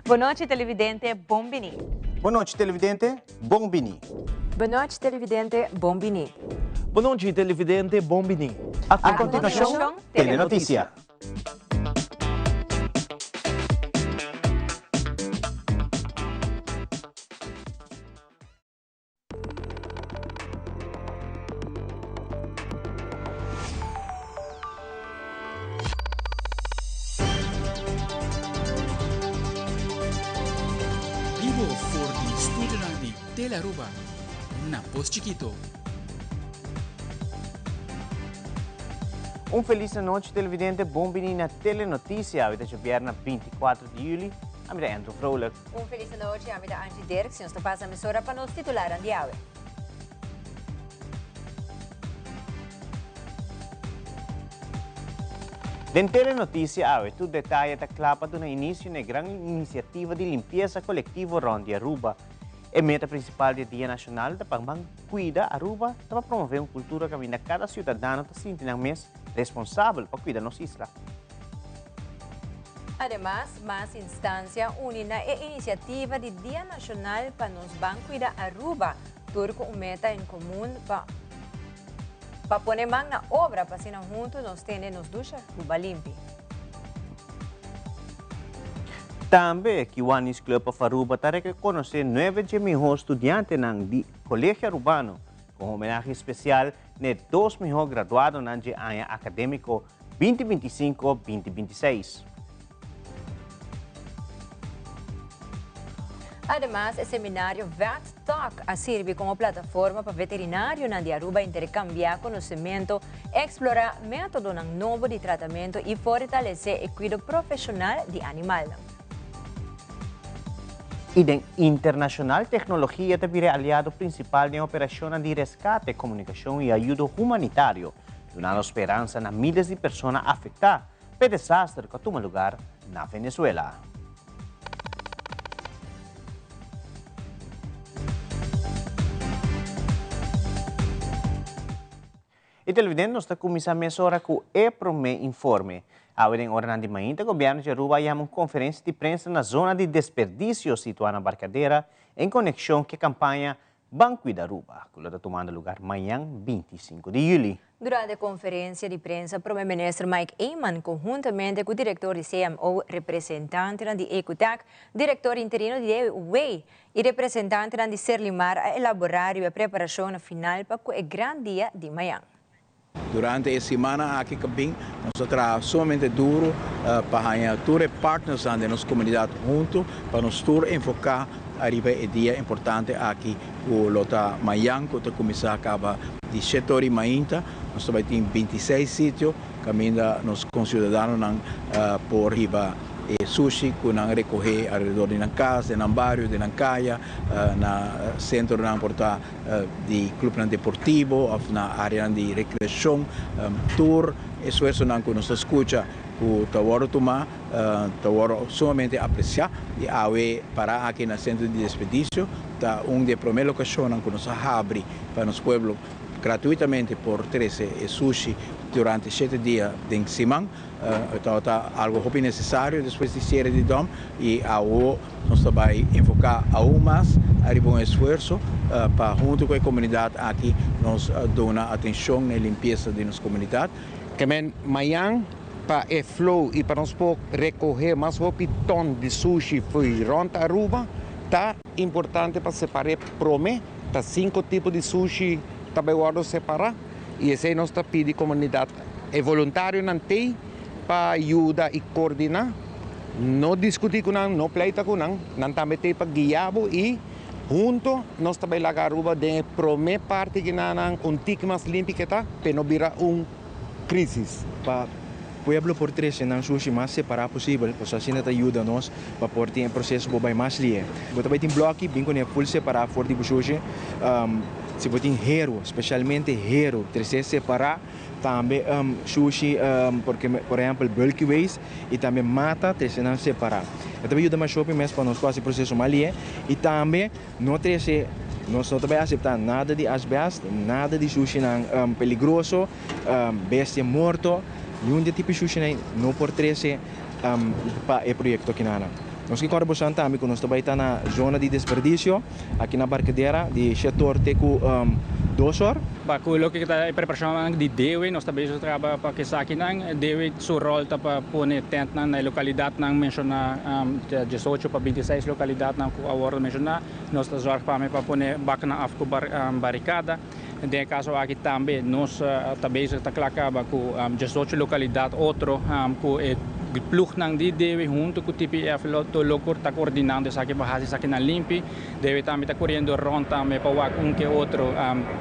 Bon nochi televidente, bon bini. Bon nochi televidente, bon bini. Bon nochi televidente, bon bini. Bon nochi televidente, bon bini. A continuacion, Telenoticia. Bibo for di studionan di Telearuba na Pos Chikito. Un felis anochi televidente, bon bini na Telenoticia. Awe ta djabièrnè 24 di juli. Ami ta Andrew Vrolijk. Un felis anochi, ami ta Angie Dirks y nos ta pasa mesora pa nos titularnan di awe. Den Telenoticia awe tur detaye ta kla pa duna inicio na e gran iniciativa di limpiesa colectivo rond di Aruba. E meta principal di e Dia Nacional ta pa ban cuida Aruba ta pa promove un cultura caminda cada ciudadano ta sinti nan mes responsabel pa cuida nos isla. Ademas, mas instancia uni na e iniciativa di Dia Nacional pa nos ban cuida Aruba, tur cu un meta en comun pa pa pone man na obra pa asina hunto nos tene nos dushi Aruba limpi. Tambe, Kiwanis Club of Aruba ta reconoce nueve dje miho studiantenan di Colegio Arubano cu un homenahe special n'e dos miho graduadonan dje aña academico 2025, 2026. Ademas, e seminario Vet Talk a sirbi como plataforma pa veterinarionan di Aruba intercambia conocemento, explora metodonan nobo di tratamento y fortalece e cuido profesional di animalnan. Y den internacional, tecnologia ta bira e aliado principal den operacionnan di rescate, comunicacion y ayudo humanitario. Dunando speransa na miles di persona afektá p'e desaster ku a tuma lugar na Venezuela. E televidente nos ta kuminsá mesora ku e promé informe. Awe den oranan di mainta gobièrnu di Aruba a yama un konferensia di prensa na zona di desperdisio situá na Barcadera en konekshon ku e kampaña Ban Cuida Aruba, cu lo ta tumando lugar mañan 25 di juli. Durante conferencia di prensa Prome Minister Mike Eman conhuntamente cu director di CMO, representantenan di Ecotech, director interino di DUW y representantenan di Serlimar a elabora riba e preparacion final pa cu e gran dia di mañan. Durante e simannan aki ku bin, nos a traha sumamente duru pa haña tur e partnersnan den nos komunidat huntu pa nos tur enfoká ariba e dia importante aki ku lo ta mayan ku ta kuminsá kaba di shete ora i mainta. Nos ta bai tin 26 sitio kaminda nos konsiudadanonan por hiba e sushi ku nan rekohé alrededor di nan kas, den nan bario, den nan kaya, na sentronan por ta di clubnan deportivo of na areanan di recreacion. Tur esfuerzonan cu nos ta scucha cu ta wordo tuma ta wordo sumamente aprecia y awe para aki na Centro di Desperdicio ta un di e prome locacionnan cu nos a habri pa nos pueblo gratuitamente por trece e sushi durante shete dia den siman. Tabata algo hopi necesario despues di cierre di dom y awo nos ta bay enfoca aun mas ariba un esfuerzo pa hunto cu e comunidad aki nos duna atencion na e limpieza di nos comunidad. Ke men mañan pa e flow y pa nos por recoge mas hopi ton di sushi fo'i rond Aruba ta importante pa separa prome ta cinco tipo di sushi ta bay wordo separa. Y esey nos ta pidi comunidad, e voluntarionan tey pa yuda y coordina, no discuti cu nan, no pleita cu nan, nan tambe tey pa guia bo y hunto nos ta bay laga Aruba den e prome parti ki nan un tiki mas limpi ke ta, pe no bira un crisis. Pa pueblo por trece nan sushi mas separa posibel, pasobra asina ta yuda nos pa por tin e proceso por bay mas lihe. Bo ta bay tin bloki, bin cune full separa for di bo sushi. Si bo tin heru, specialmente heru, trece separa tambe sushi, porque por ehempel bulky waste y tambe mata, trece nan separa. E ta bay yuda mas hopi mes pa nos por haci proceso mas lihe y tambe no trece, nos no ta bay acepta nada di asbest, nada di sushinan peligroso. Bestia morto, niun di e tipo shushi nan no por trece pa e proyecto aki nan. Nos ke kòrda bosan tambe ku nos ta bai ta na zona di desperdisio aki na Barcadera di shete or te ku dos or. Pa ku loke ta e preparashonnan di Dewe, nos ta bezig traba pa ku esakinan. Dewe su ròl ta pa pone tèntnan na e lokalidatnan menshoná, 18 pa 26 lokalidatnan ku a wòrdu menshoná. Nos ta zòrg pa pa pone baknan af ku barikada. Den e kaso aki tambe nos ta bezig ta kla kaba ku 18 lokalidat otro ku e plugnan di Dewe huntu ku TPF lo lo ta koordinando esaki pa hasi esakinan limpi. Dewe tambe ta koriendo rònt tambe pa wak un ke otro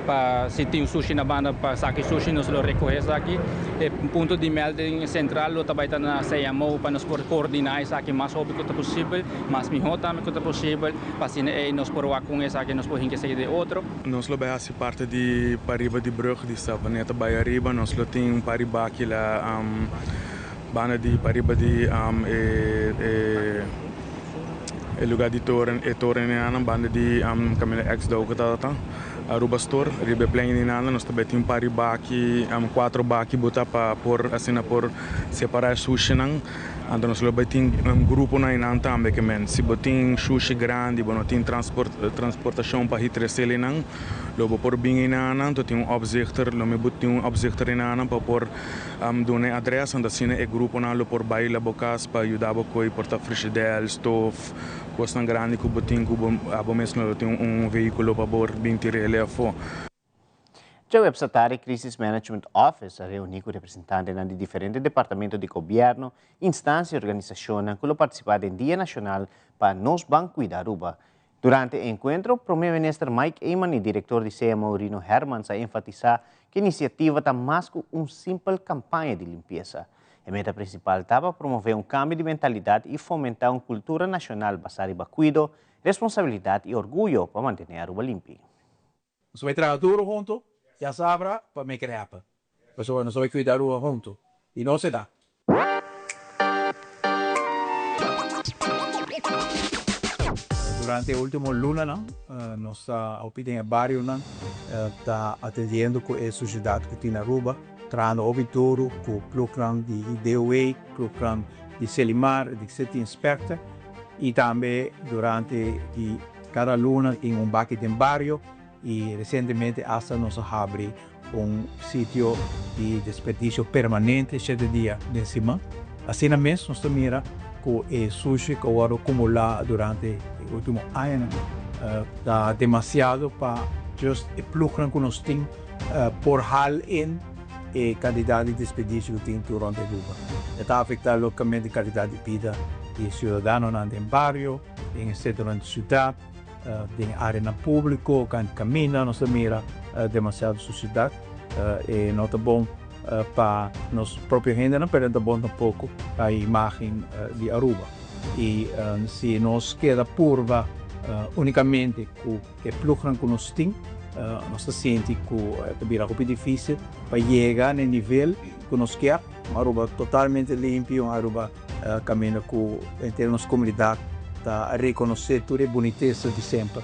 pa si tin sushi na banda pa saki sushi nos lo rekohe esaki. E punto di melding sentral lo ta bai ta na CMO pa nos por koordiná esaki mas hopi ku ta posibel, mas mihó tambe ku ta posibel pa asina ei nos por wak kon esaki nos por hinka esaki den otro. Nos lo bai hasi parti di pariba di brug di Savaneta bai ariba. Nos lo tin un par di baki la banda di pariba di e e lugar di toren e toren einan banda di kaminda ex Douke tabata Aruba Store riba e plein einan nos ta bai tin un par di baki cuatro baki bota pa por asina por separa e sushinan. Anto nos lo bai tin un gruponan einan tambe ke men si bo tin shushi grandi bo no tin transportashon pa hitresel einan lo bo por bin einanan anto tin un opzichter lo mi bo tin un opzichter einanan pa por duna e adres anto asina e gruponan lo por bai la bo kas pa yuda bo koe por ta frishidèl, stof, kosnan grandi ku bo tin ku bo abo mes no lo tin un vehikulo pa por bin tir'el afó. Djaweps atari Crisis Management Office a reuní ku representantenan di diferente departamento di gobièrnu, instansia i organisashonnan ku lo partisipá den Dia Nashonal pa Nos Ban Kuida Aruba. Durante e enkuentro, Prome Minister Mike Eman i Direktor di CMO Rino Hermans a enfatisá ku e inisiativa ta mas ku un simpel kampaña di limpiesa. E meta prinsipal ta pa promové un kambio di mentalidat i fomentá un kultura nashonal basá riba kuido, responsabilidat i orguyo pa mantené Aruba limpi. Nos ta bai traha duro hunto, ya sabra pa make it happen. Pasobra nos ta bai cuida Aruba hunto y nos e da. Durante e ultimo lunanan nos ta hopi den e barionan ta atendiendo cu e suciedad cu tin na Aruba, trahando hopi duro cu plugnan di DOW, plugnan di Selimar, di City Inspector y tambe durante di Kada luna tin un baki den bario y recientemente hasta nos a habri un sitio di desperdicio permanente shete dia den siman. Asina mes nos ta mira cu e sushi cu a wordo cumula durante e ultimo añanan ta demasiado pa just e plugnan cu nos tin por hal in e cantidad di desperdicio cu tin tur rond Aruba. E ta afecta logicamente calidad di bida di e ciudadanonan den bario. Den e centronan di ciudad, den areanan publico, caminda nos ta mira demasiado suciedad. E no ta bon pa nos propio hendenan, pero e no ta bon tampoco pa e imagen di Aruba. Y si nos keda purba unicamente cu e plugnan cu nos tin, nos ta sinti cu ta bira hopi dificil pa yega na e nivel cu nos kier, un Aruba totalmente limpio, un Aruba Kaminda ku henter nos komunidat ta rekonosé tur e bunitesa di semper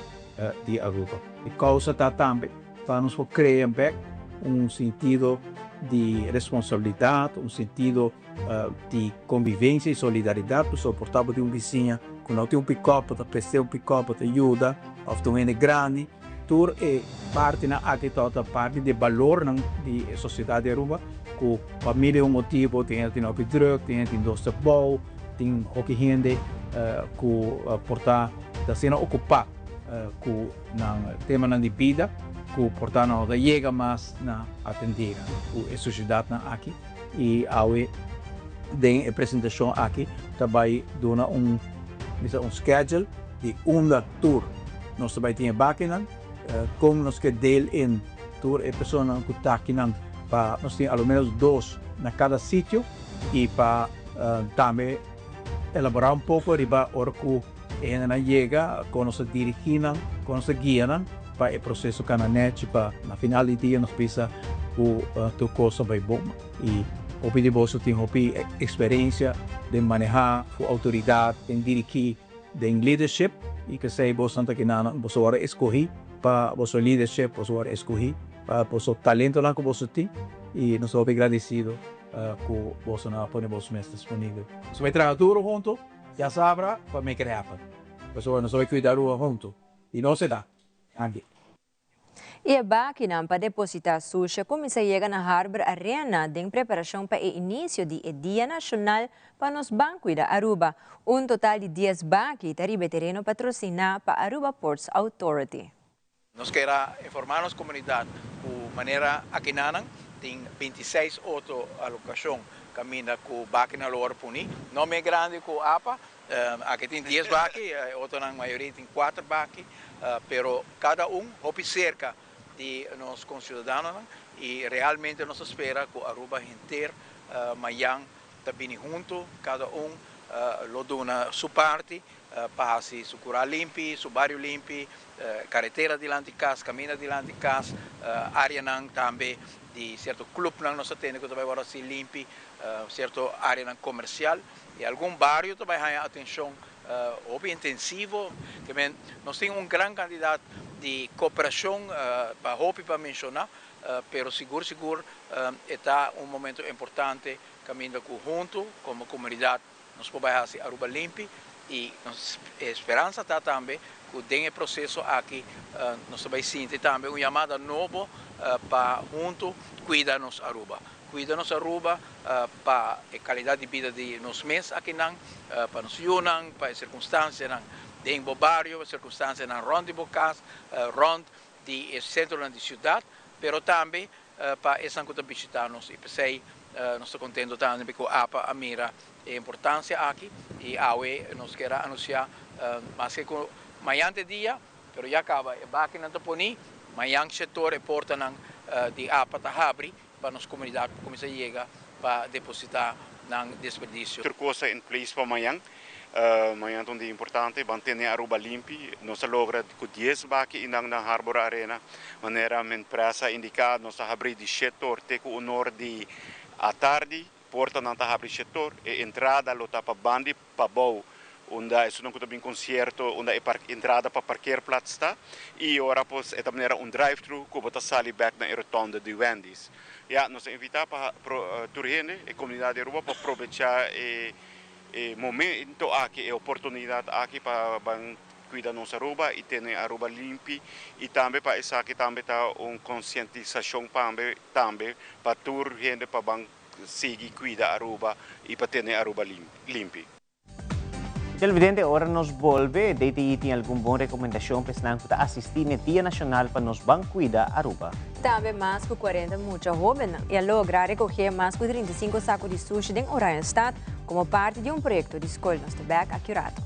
di Aruba. E kousa ta tambe pa nos por krea bèk un sentido di responsabilidat, un sentido di konvivensia i solidaridat, pasobra por ta bo tin un bisiña ku no tin un pikòp, bo ta prest'é un pikòp, bo ta yuda, òf ta un hende grandi. Tur e partinan aki ta parti di e balornan di e sosiedat di Aruba ku pa mil i un motibu tin hende tin hopi drùk, tin hende tin dos trabou, tin hopi hende ku por ta asina okupá ku nan temanan di bida ku por ta no ta yega mas na atendé ku e sosiedatnan aki i awe den e presentashon aki ta bai duna un bisa un schedule di unda tur nos ta bai tin e bakinan, kon nos ke deel in tur e personanan ku ta akinan pa nos tin alomenos dos na kada sitio i pa tambe elaborá un poko riba ora ku e hendenan yega kon nos ta dirigí nan, kon nos ta guia nan pa e proseso kana nèchi pa na final di dia nos bisa ku tur kos a bai bon. I hopi di boso tin hopi eksperensia den manehá ku outoridat, den dirigí. Den leadership y kesey boso ta kina boso worde escogi pa boso leadership, boso worde escogi pa boso talentonan cu boso tin y nos ta hopi gradecido cu boso nan a pone boso mes disponibel. Nos bay traha duro hunto. Djasabra pa make it happen. Pasobra nos ta bai cuida Aruba hunto y nos e ta. Danki. E e bakinan pa depositá sushi a kuminsá yega na Harbor Arena den preparashon pa e inisio di e Dia Nashonal pa Nos Ban Kuida Aruba. Un total di dies baki ta riba e tereno patrosiná pa Aruba Ports Authority. Nos kier a informá nos komunidat ku manera akinanan tin 26 otro alokashon kaminda ku bakinan lo wòrdu puni. No mes grandi ku apa, aki tin dies baki, e otronan mayoria tin kuater baki, pero kada un hopi serka di nos konsiudadanonan i realmente nos ta spera ku Aruba henter mayan ta bini huntu, kada un lo duna su parti pa hasi su kura limpi, su bario limpi, karetera dilanti kas, kaminda dilanti kas, areanan tambe di sierto klupnan nos ta tende ku ta bai wòrdu hasi limpi, sierto areanan komersial i algun bario ta bai haña atenshon hopi intensivo. Te men nos tin un gran kantidat di koperashon pa hopi pa menshoná, pero sigur sigur e ta un momento importante kaminda ku huntu komo komunidat Nos por bai hasi Aruba limpi y nos speransa ta tambe cu den e proceso aki nos ta bai sinti tambe un yamada nobo pa hunto cuida nos Aruba. Cuida nos Aruba pa e calidad di bida di nos mes akinan, pa nos yunan, pa e circunstancianan den bo bario, e circunstancianan rond di bo cas, rond di e centronan di ciudad, pero tambe pa esnan ku ta bishitá nos i p'esei nos ta kontento tambe ku apa a mira e importansia aki i awe nos kier a anunsiá maske ku mañan ta e dia pero ya kaba e bakinan ta poní mañan shetor e portanan di apa ta habri pa nos komunidat por kuminsá yega pa depositá nan desperdisio. Tur kos ta in place pa mañan. Mañan ta un dia importante, ban tene Aruba limpi. Nos a logra cu dies baki indan na Harbor Arena. Manera Minpres a indica, nos a habri di shete or te cu un or di atardi. Portanan ta habri shete or. E entrada lo ta pa bandi pabou, unda esunnan cu ta bin concierto, unda e entrada pa parkeerplaats ta. Y ora pues e ta manera un drive-thru cu bo ta sali bek na e rotonde di Wendy's. Ya, nos a invita pa tur hende, e comunidad di Aruba, pa probecha e E momento aki, e oportunidad aki pa ban cuida nos Aruba y tene Aruba limpi y tambe pa esaki tambe ta un concientisacion pambe tambe pa tur hende pa ban sigui cuida Aruba y pa tene Aruba limpi. Televidente, ora nos bolbe, DTI tin algun bon recomendacion pa esnan cu ta asisti n'e Dia Nacional pa nos ban cuida Aruba. Tambe mas ku 40 mucha hóbennan i a logra rekohé mas ku 35 saku di sushi den Oranjestad komo parti di un proyekto di skol. Nos ta bèk aki un rato.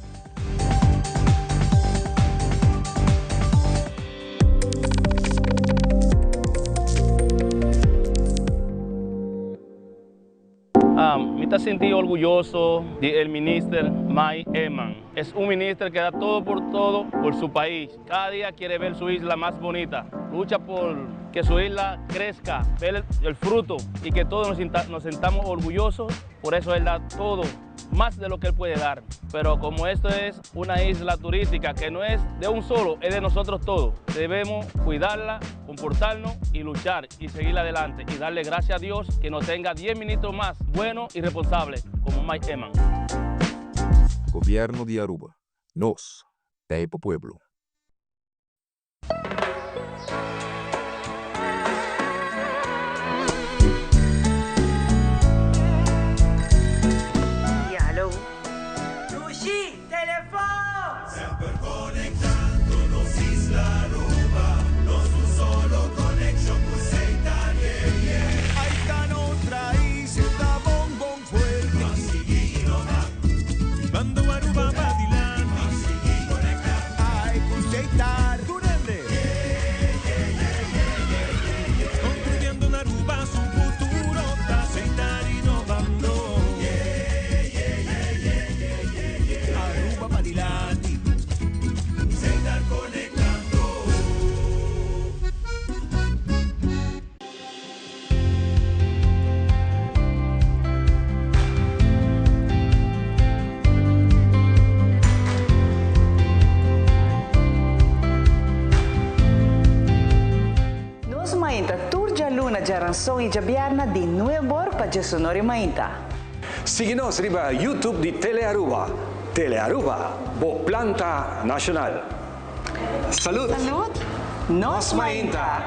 Mi ta sinti orguyoso di el minister Mike Eman. Es un minister que da todo por todo por su pais. Cada dia quiere ver su isla mas bonita. Lucha por que su isla crezca, ver el fruto y que todos nos sintamos orgullosos. Por eso él da todo, más de lo que él puede dar. Pero como esto es una isla turística que no es de un solo, es de nosotros todos. Debemos cuidarla, comportarnos y luchar y seguir adelante. Y darle gracias a Dios que nos tenga 10 ministros más buenos y responsables como Mike Eman. Gobierno di Aruba, nos ta e pa pueblo. Ya, hallo. Dushi, telefon! Semper conectando nos isla Aruba, nos un solo conexion cu Seitar, yeah, yeah. Ay ta nos raiz, e ta bon bon fuerte. Pa sigui innova. Bando Aruba pa dilanti. Pa sigui conecta. Ay cu Seitar. Tur hende. Construyendo un Aruba su futuro ta Seitar innovando. Aruba pa dilanti. Seitar conectando. Nos mainta tur djaluna, djaranson i djabièrna di nuebor pa djesonor i mainta. Sigui nos riba YouTube di Tele Aruba. Telearuba, bo planta nacional. Salud! Salud! Nos mainta!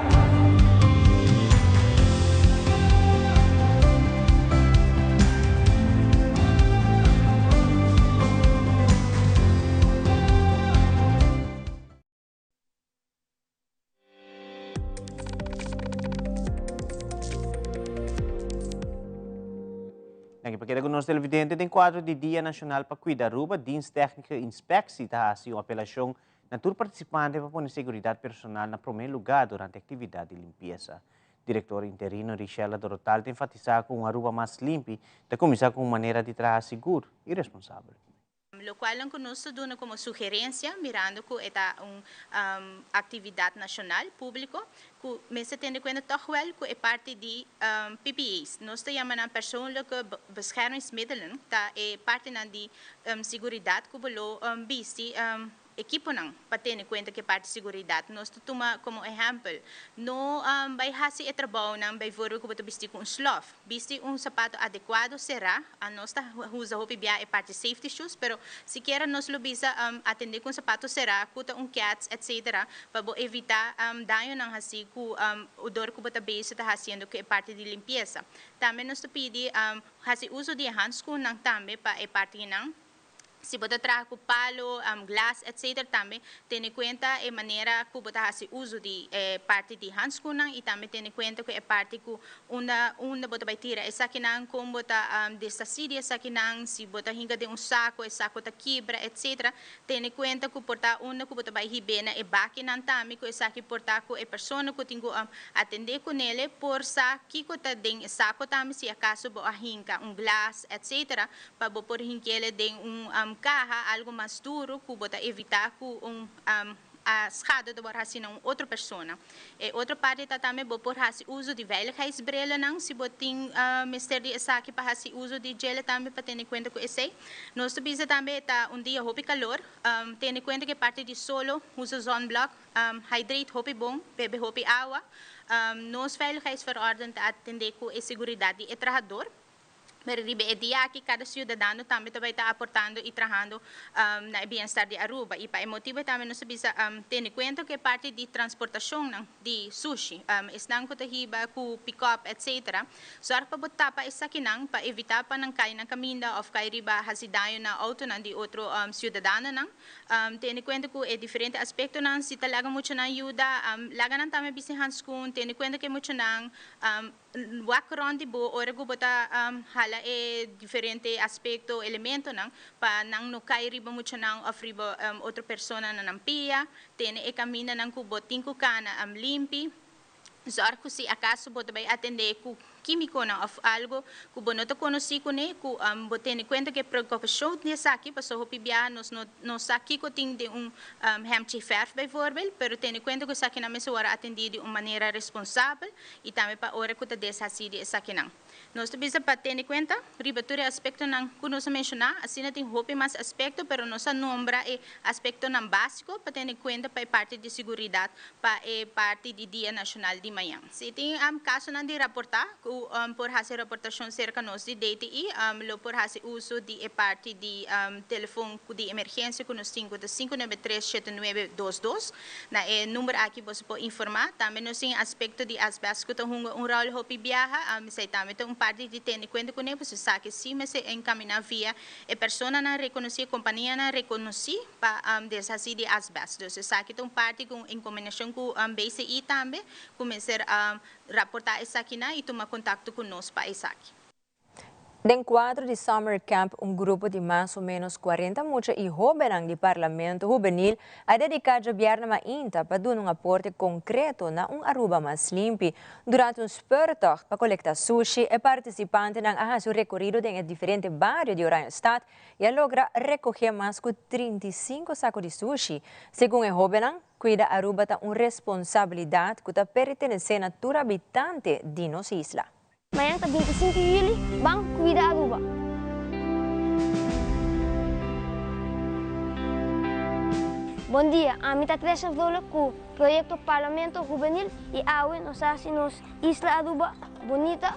Danki pa keda ku nos televidente. Den kuadro di Dia Nashonal pa Kuida Aruba, Dienst Technische Inspectie ta hasi un apelashon na tur partisipante pa pone seguridat personal na promé lugá durante aktividat di limpiesa. Direktor interino Richella Dorotal ta enfatisá ku un Aruba mas limpi ta kuminsá ku un manera di traha sigur i responsabel. Locual nan cu nos ta duna como sugerencia, mirando cu e ta un actividad nacional, publico, cu mester tene cuenta toch wel cu e parti di PPE's. Nos ta yama nan persoonlijke beschermingsmiddelen, ta e partinan di siguridad cu bo lo bisti ekiponan pa tene kuenta ku e parti siguridat. Nos ta tuma komo ehèmpel, no bai hasi e trabounan beivoorbeeld ku bo ta bisti ku un slòf. Bisti un sapato adekuado será. Nos ta usa hopi bia e parti safety shoes, pero sikiera nos lo bisa atendé ku un sapato será, ku ta un kèts etsetera, pa bo evitá dañonan hasí ku dor ku bo ta bezig ta hasiendo ku e parti di limpiesa. Tambe nos ta pidi hasi uso di e handschoennan tambe pa e partinan. Si bo ta traha ku palu, glas etc. Tambe tene kuenta e manera ku bo ta hasi uso di e parti di handschoennan i tambe tene kuenta ku e parti ku unda unda bo ta bai tira esakinan, kon bo ta deshasí di esakinan, si bo ta hinka den un sako e sako ta kibra etc. Tene kuenta ku por ta unda ku bo ta bai hib'é na e bakinan tambe ku esaki por ta ku e persona ku tin ku atendé kunele por sa kiko ta den e sako tambe si akaso bo a hinka un glas etc. Pa bo por hinkele den un kaha, algo mas duro ku bo ta evitá ku un schade ta wòrdu hasi na un otro persona. E otro parti ta tambe bo por hasi uso di veiligheidsbrillennan si bo tin mester di esaki pa hasi uso di djele tambe pa tene kuenta ku esei. Nos ta bisa tambe ta un dia hopi kalor, tene kuenta ku e parti di solo, usa zonblok, hydrate hopi bon, bebe hopi awa. Nos veiligheidsverordening ta atendé ku e seguridat di e trahador. Pero riba e dia aki kada ciudadano tambe ta bay ta aportando y trahando na e bienestar di Aruba. Y pa e motibo tambe nos ta bisa tene cuenta cu e parti di transportacionnan di sushi, esnan cu ta hiba cu pick-up etc. Zorg pa bo tapa esakinan pa evita pa nan cay na caminda of cay riba haci daño na autonan di otro ciudadanonan. Tene cuenta cu e diferente aspectonan, si ta laga muchanan yuda, laga nan tambe bisti handschoen, tene cuenta cu e muchanan Wak rond di bo ora ku bo ta hala e diferente aspekto, elementonan, pa nan no kai riba muchanan òf riba otro persona na nan pia. Tene e kamindanan ku bo tin ku kana limpi. Zòrg ku si akaso bo ta bai atendé ku kímikonan òf algu ku bo no ta konosí kuné, ku bo tene kuenta ku e prekoushon di esaki, pasobra hopi biaha nos no no sa kiko tin den un hèmchi fèrf bijvoorbeeld, pero tene kuenta ku esakinan mester wòrdu atendí di un manera responsabel. i tambe pa ora ku ta deshasí di esakinan. Nos ta bisa pa tene kuenta riba tur e aspektonan ku nos a menshoná. Asina tin hopi mas aspekto, pero nos a nombra e aspektonan básiko pa tene kuenta pa e parti di siguridat pa e parti di Dia Nashonal di mañan. Si tin kasonan di raportá ku por hasi raportashon serka nos di DTI, lo por hasi uso di e parti di telefon di emergensia ku nos tin ku ta 593 7922. Na e number aki boso por informá. Tambe nos tin e aspekto di asbest ku ta hunga un ròl hopi biaha. Esei tambe ta un parti di tene kuenta kuné pasobra esaki sí mester enkaminá via e personanan rekonosí, e kompanianan rekonosí pa deshasí di asbest. Dus esaki ta un parti ku en kombinashon ku BCI tambe ku mester raportá esakinan i tuma kontakto ku nos pa esaki. Den kuadro di Summer Camp un grupo di mas o menos 40 mucha i hóbennan di Parlamento Hubenil a dediká djobièrnè mainta pa duna un aporte konkreto na un Aruba mas limpi. Durante un speurtocht pa kolektá sushi e partisipantenan a hasi un rekorido den e diferente bario di Oranjestad i a logra rekohé mas ku 35 sako di sushi. Segun e hóbennan, kuida Aruba ta un responsabilidat ku ta pertenesé na tur habitante di nos isla. Mañan ta 25 di juli, ban cuida Aruba! Bon dia, ami ta Tresha Vrolijk cu Proyecto Parlamento Hubenil y awe nos a haci nos isla Aruba bunita.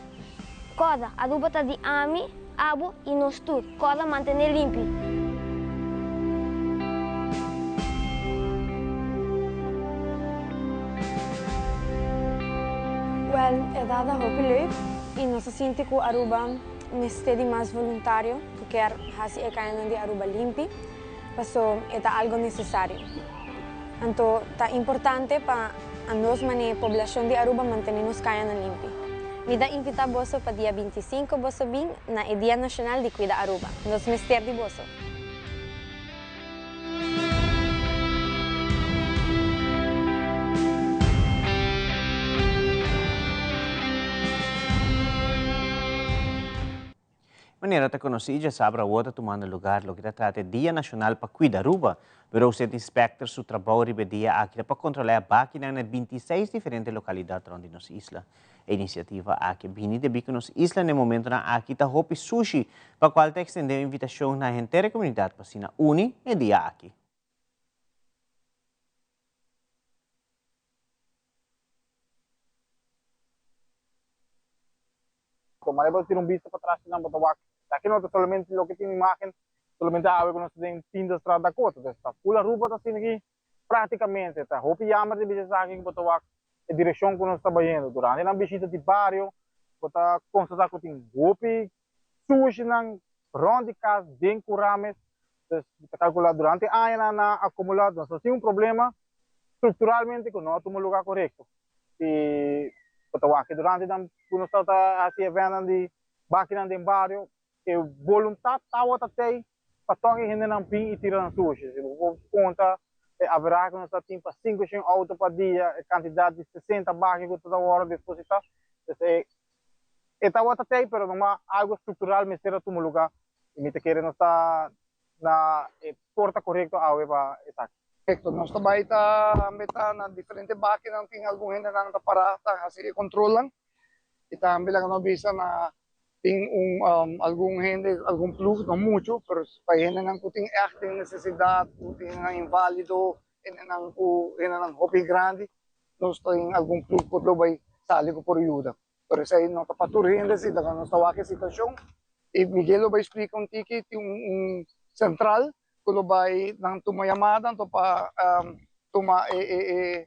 Corda, Aruba ta di ami, abo y nos tur. Corda mantene limpi. tabata hopi leuk y nos a sinti cu Aruba mester di mas voluntario cu kier haci e cayanan di Aruba limpi, paso e ta algo necesario. Anto ta importante pa anos mane poblacion di Aruba mantene nos cayanan limpi. Mi ta invita boso pa dia 25 boso bin na e Dia Nacional di Cuida Aruba. Nos mester di boso! Manera ta conoci, djasabra awor ta tumando lugar loke ta trata e Dia Nacional pa Cuida Aruba. Bureau State Inspector su trabou riba e dia aki ta pa controla e bakinan na 26 diferente localidad rond di nos isla. E inisiativa aki a bini debí ku nos isla na e momentunan aki ta hopi sushi, pa kual ta ekstendé un invitashon na henter e komunidat pa asina uni e dia aki. Manera bo ta tira un bista patras nan bo ta wak aki no ta solamente loke tin imagen solamente awe ku nos ta den Pinda Straat Dakota, entonces ta ful Aruba ta asina aki. Práktikamente ta hopi yamber di bisa esaki ku bo ta wak e direkshon ku nos ta bayendo. Durante nan bishita di bario bo ta konstatá ku tin hopi sushinan rònt di kas den kurames. Dus bo ta kalkulá durante añanan nan a akumulá. Nos no tin un problema strukturalmente ku no a tuma lugá korekto. I bo ta wak durante nan ku nos tabata hasi eventnan di bakinan den bario E boluntat tabata tei pa tòg e hendenan bin i tira nan sushi. Si bo por konta e averahe ku nos ta tin pa 500 outo pa dia, e kantidat di 60 baki ku ta wòrdu depositá. Pues e e tabata tei, pero numa algu struktural mester a tuma lugá i mi ta kere nos ta na e porta korekto awe pa esaki. Korekto, nos ta bai ta meta na diferente bakinan, tin algun hendenan ta pará ta hasi e kontrolnan i tambe laga nos bisa na Tin un algun hende, algun ploeg, no mucho, pero pa hendenan ku tin ègt den nesesidat, ku tin hendenan inválido, hendenan ku hendenan hopi grandi, nos tin algun ploeg ku lo bai sali ku por yuda. Pero esei no ta pa tur hende si, ta nos ta wak e situashon i Miguel lo bai splika un tiki, tin un sentral ku lo bai nan tuma yamada anto pa tuma e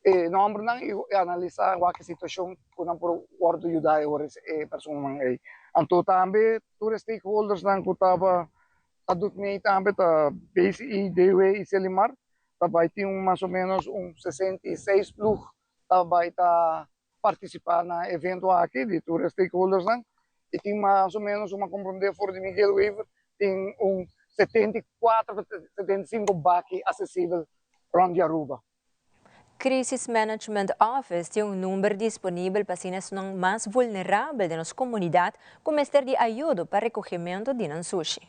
e nòmbernan i analisá wak e situashon ku nan por wòrdu yuda e ora e personanan ei. Anto tambe tur e stakeholdersnan ku taba ta dut mei tambe ta BCE, DW i Selimar ta bai tin un mas o ménos un 66 plug ta bai ta partisipá na e evento aki di tur e stakeholdersnan i tin mas o ménos un a komprondé for di Miguel Wever tin un 74 pa 75 baki asesibel rònt di Aruba. Crisis Management Office tin un number disponibel pa asina esnan mas vulnerabel den nos comunidad cu mester di ayudo pa recogemento di nan sushi.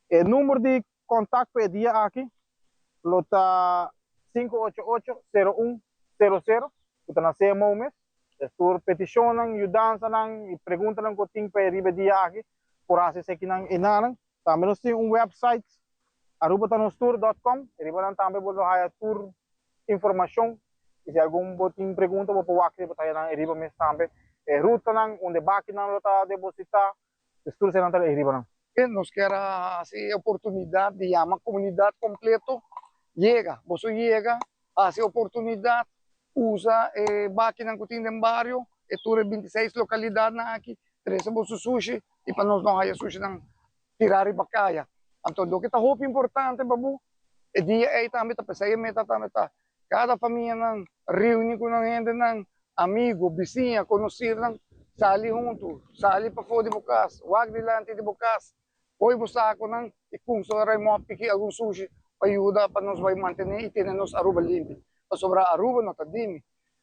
E number di contact pa e dia aki lo ta 588 0100 cu ta na CMO mes. Es tur peticionnan, yudansanan y preguntanan cu tin pa e riba e dia aki por haci esekinan enanan. Tambe nos tin un website arubatanostour dot com, riba nan tambe bo lo haya tur informacion y si algun bo tin pregunta bo por wak bo ta haya nan riba mes tambe. E rutanan unda e bakinan lo ta deposita, dus tur eseinan ta riba nan. Nos kier a hasi e oportunidad di yama comunidad completo yega, boso yega, hasi oportunidad, usa e bakinan cu tin den bario, e tur e 26 localidadnan aki, trece boso sushi y pa nos no haya sushinan tira riba caya. Anto loke ta hopi importante pa bo e dia ey tambe ta pesey e meta tambe ta cada famianan reuni cu nan hendenan, amigo, bisiña, conocirnan, sali hunto, sali pafo di bo cas, wak dilanti di bo cas, coy bo saconan y cumsa ray mop piki algun sushi pa yuda pa nos bay mantene y tene nos Aruba limpi. Pasobra Aruba no ta dimi,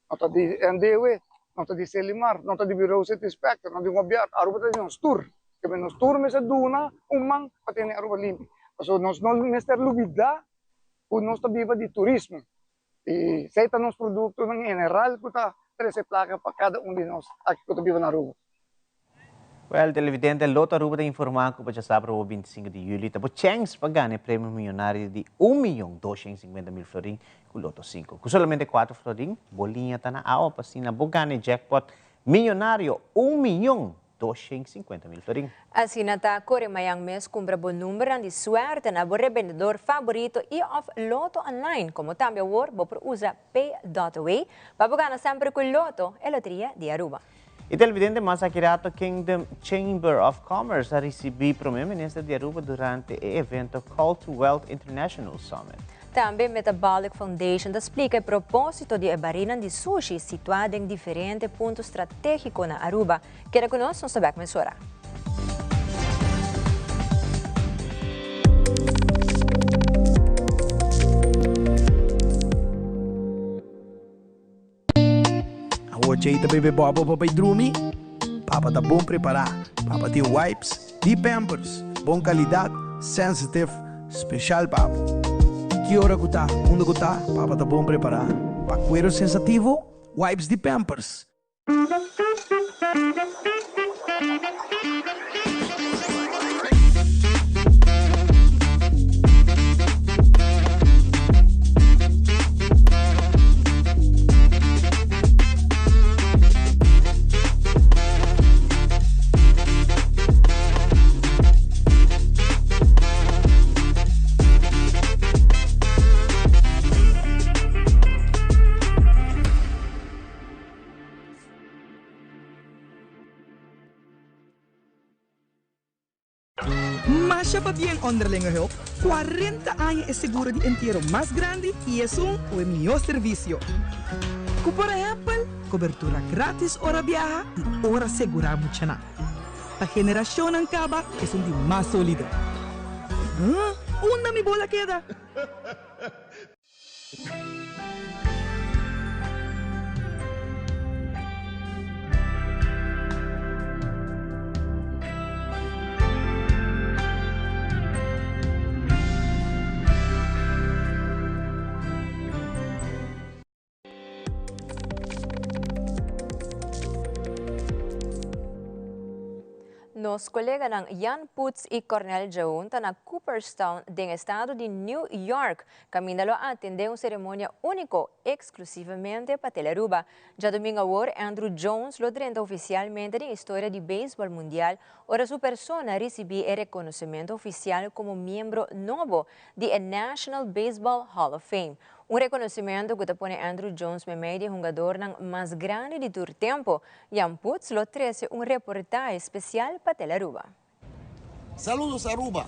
No ta di NDW, no ta di Selimar, no ta di Bureau City Inspector, no di Gobièrnu. Aruba ta di nos tur. Kebe nos tur mester duna un man pa tene Aruba limpi. Pasobra nos no mester lubidá ku nos ta biba di turismo. I esei ta nos produktonan general ku ta trese plaka pa kada un di nos aki ku ta biba na Aruba. Well, televidente, Lotto Aruba ta informa cu pa djasabra awor 25 di juli ta bo chens pa gana e premio miyonario di 1.250.000 florin cu Lotto 5. Cu solamente 4 florin, bo liña ta na awa pa asina bo gana e jackpot miyonario 1.250.000 florin. Asina ta core mayan mes cumpra bo numbernan di suerte na bo rebendedor favorito y of Lotto Online, como tambe awor bo por usa Pay.away pa bo gana semper cu Lotto, e loteria di Aruba. E televidente mas aki rato Kingdom Chamber of Commerce a ricibi Prome Minister di Aruba durante e evento Call to Wealth International Summit. Tambe Metabolic Foundation ta splica e proposito di e barinan di sushi situa den diferente punto strategico na Aruba. Keda cu nos, nos ta bek mesora. Awor Jay ta bebe bòbò pa bai drumi? Papa ta bon prepará. Papa tin wipes di Pampers. Bon kalidat, sensitive, speshal pa bo. Ki ora ku ta, unda ku ta, papa ta bon prepará. Pa kuero sensativo, wipes di Pampers. Masha pabien Onderlinge Hulp, cuarenta aña e seguro di entiero mas grandi y esun cu e mihor servicio. Cu por ehempel, cobertura gratis ora biaha y ora segura muchanan. Pa generacionnan caba esun di mas solido. Huh? Unda mi bola keda? Nos coleganan Jan Putz y Cornel Joon ta na Cooperstown den estado di New York, caminda lo atende un ceremonia unico exclusivamente pa Telearuba. Djadomingo awor Andruw Jones lo drenta oficialmente den historia di beisbol mundial ora su persona ricibi e reconocimento oficial como miembro nobo di e National Baseball Hall of Fame. Un reconocimento cu ta pone Andruw Jones memey di e hungadornan mas grandi di tur tempo. Jan Putz lo trece un reportahe special pa Telearuba. Saludos Aruba!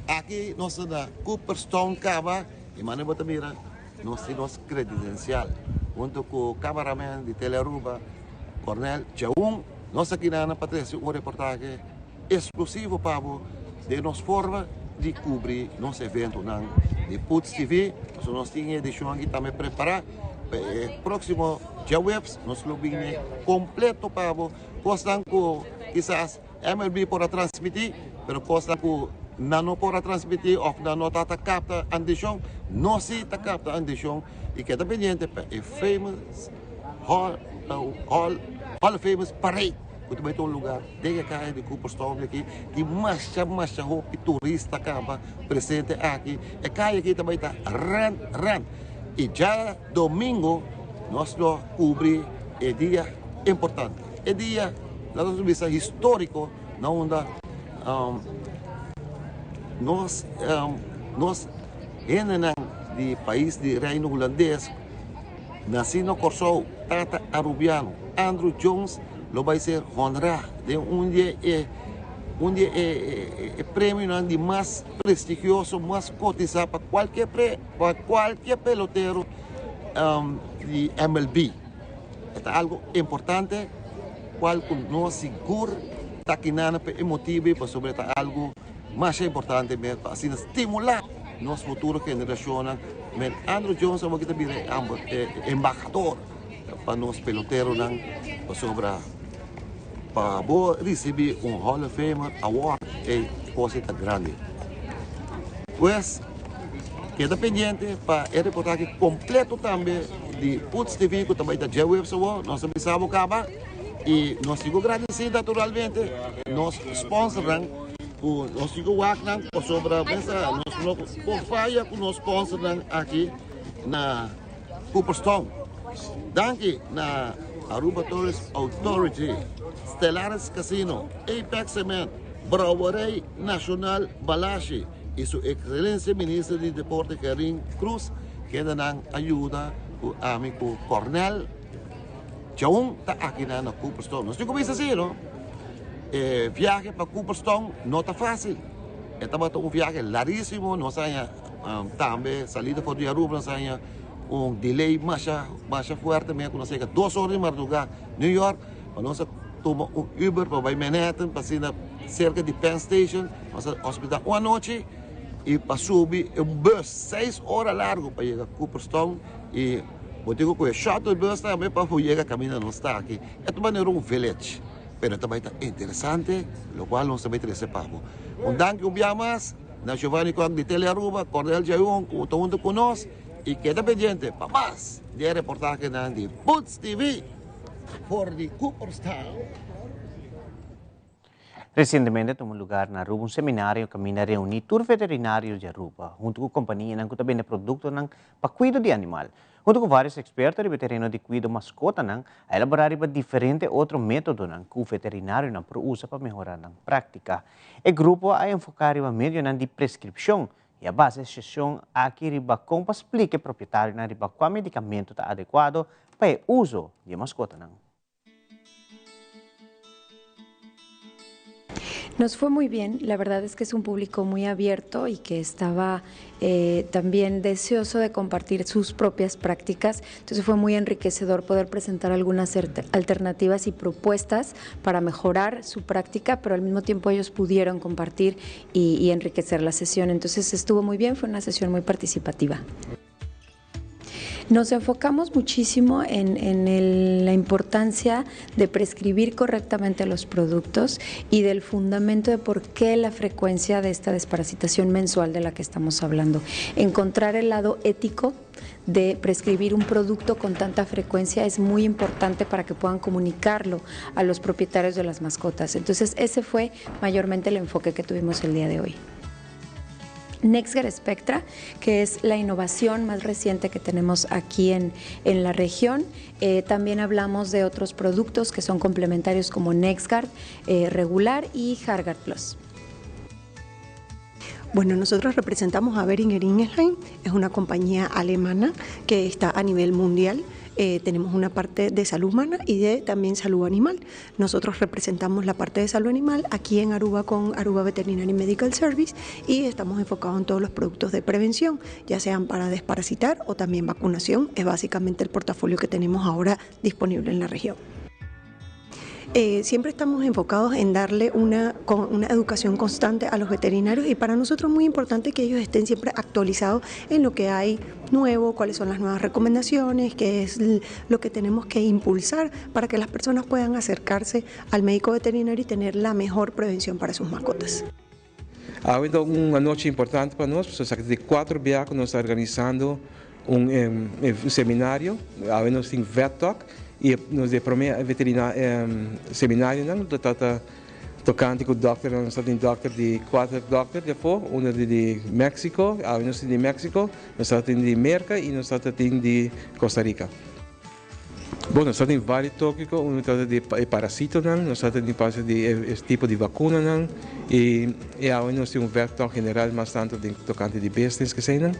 Aki nos ta na Cooperstown caba y mane bo ta mira nos tin nos credencial hunto cu cameraman di Telearuba Cornel Chaun nos ta kina pa trece un reportahe exclusivo pa bo den nos forma di cubri nos eventonan di Putz TV pasobra nos tin e edicion aki tambe prepara pa e proximo djaweps nos lo bini completo pa bo cosnan cu kisas MLB por a transmití, pero kosnan ku nan no por a transmití òf nan no tabata kapta andishon, nos sí ta kapta andishon i keda pendiente pa e famous Hall Hall Hall of Famous Parade ku ta bai ta un lugar den e kaya di Cooperstown aki tin masha masha hopi turista kaba presente aki. E kaya aki ta bai ta rèn rèn i djadomingo nos lo kubri e dia importante. E dia laga nos bisa historico na unda nos nos hendenan di pais di Reino Hulandes naci na Corsou tata Arubiano Andruw Jones lo bay ser honra den un di e un di e premionan di mas prestigioso mas cotisa pa cualkier pa cualkier pelotero di MLB. E ta algo importante cual cu nos sigur ta kinana pa e motibo pasobra e ta algo masha importante mes pa asina stimula nos futuro generacionnan. Men Andruw Jones awor ta bira e embahador pa nos peloteronan pasobra pa bo ricibi un Hall of Famer award e cosa ta grandi. Pues keda pendiente pa e reportahe completo tambe di Putz TV cu ta bay ta djaweps awor. Nos ta bisa bo caba y nos tin cu gradici naturalmente nos sponsornan cu nos tin cu wak nan pasobra mesa nos no por faya cu nos sponsornan aki na Cooperstown. Danki na Aruba Tourist Authority, Stellaris Casino, Apex Cement, Brouwerij Nacional Balashi y su Excelencia Minister di Deporte Gerlin Croes kende nan a yuda cu ami cu Cornel. Djaun ta akinan na Cooperstown. Nos tin ku bisa si, no? E viahe pa Cooperstown no ta fásil. E tabata un viahe larísimo. Nos a haña tambe salida for di Aruba, nos a haña un delay masha, masha fuerte mes ku nos a yega dos ora di mardugá New York. Pa nos a tuma un Uber pa bai Manhattan pa asina serka di Penn Station. Nos a hospedá un anochi i pa subi un bus seis ora largu pa yega Cooperstown i bo tin ku kohe shuttle bus tambe pa bo yega kaminda nos ta aki. E ta manera un village, pero e ta bai ta interesante lokual nos ta bai trese pa bo. Un danki un bia mas na Giovanni Kock di Tele Aruba, Cordel Jayun ku ta huntu ku nos i keda pendiente pa mas di e reportahenan di Boots TV for di Cooperstown. Resientemente a tuma lugar na Aruba un seminario kaminda reuní tur veterinario di Aruba huntu ku kompanianan ku ta bende produktonan pa kuido di animal. Huntu ku vários eksperto riba e tereno di kuido maskotanan a elaborá riba diferente otro métodonan ku veterinarionan por usa pa mehorá nan práktika. E grupo a enfoká riba medionan di preskripshon i a basa e seshon aki riba kon pa splika e propietarionan riba kua medikamentu ta adekuado pa e uso di e maskotanan. Nos fue muy bien, la verdad es que es un público muy abierto y que estaba eh, también deseoso de compartir sus propias prácticas, entonces fue muy enriquecedor poder presentar algunas alternativas y propuestas para mejorar su práctica, pero al mismo tiempo ellos pudieron compartir y, y enriquecer la sesión, entonces estuvo muy bien, fue una sesión muy participativa. Nos enfocamos muchísimo en, la importancia de prescribir correctamente los productos y del fundamento de por qué la frecuencia de esta desparasitación mensual de la que estamos hablando. Encontrar el lado ético de prescribir un producto con tanta frecuencia es muy importante para que puedan comunicarlo a los propietarios de las mascotas. Entonces, ese fue mayormente el enfoque que tuvimos el día de hoy. NexGard Spectra, que es la innovación más reciente que tenemos aquí en, en la región. Eh, también hablamos de otros productos que son complementarios como NexGard eh, regular y Hargard Plus. Bueno, nosotros representamos a Beringer Ingelheim, es una compañía alemana que está a nivel mundial. Eh, tenemos una parte de salud humana y de también salud animal. Nosotros representamos la parte de salud animal aquí en Aruba con Aruba Veterinary Medical Service y estamos enfocados en todos los productos de prevención, ya sean para desparasitar o también vacunación. Es básicamente el portafolio que tenemos ahora disponible en la región. Eh, siempre estamos enfocados en darle una, una educación constante a los veterinarios y para nosotros es muy importante que ellos estén siempre actualizados en lo que hay nuevo, cuáles son las nuevas recomendaciones, qué es lo que tenemos que impulsar para que las personas puedan acercarse al médico veterinario y tener la mejor prevención para sus mascotas. Awe ta un anochi importante pa nos, pasobra esaki ta di cuatro bia cu nos ta organisando un seminario. Awe nos tin Vet Talk y nos di e prome veterina seminarionan lo ta tocante cu dokternan. Nos ta tin dokter di cuater dokter di afo, uno di di Mexico, awe nos tin di Mexico, nos ta tin di Merca y nos ta tin di Costa Rica. Bon, nos ta tin varios tópiko, uno trata di e parasitonan, nos ta tin pasa di e tipo di vakunanan i e awe nos tin un vèktòk general mas tantu den tokante di business keseinan.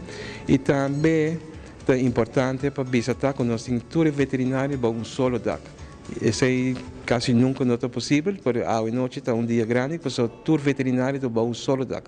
I tambe ta importante pa bisa ta ku nos tin tur e veterinario bou un solo dak. Esei kasi nunka no ta posibel, pero awe nochi ta un dia grandi pasobra tur veterinario ta bou un solo dak.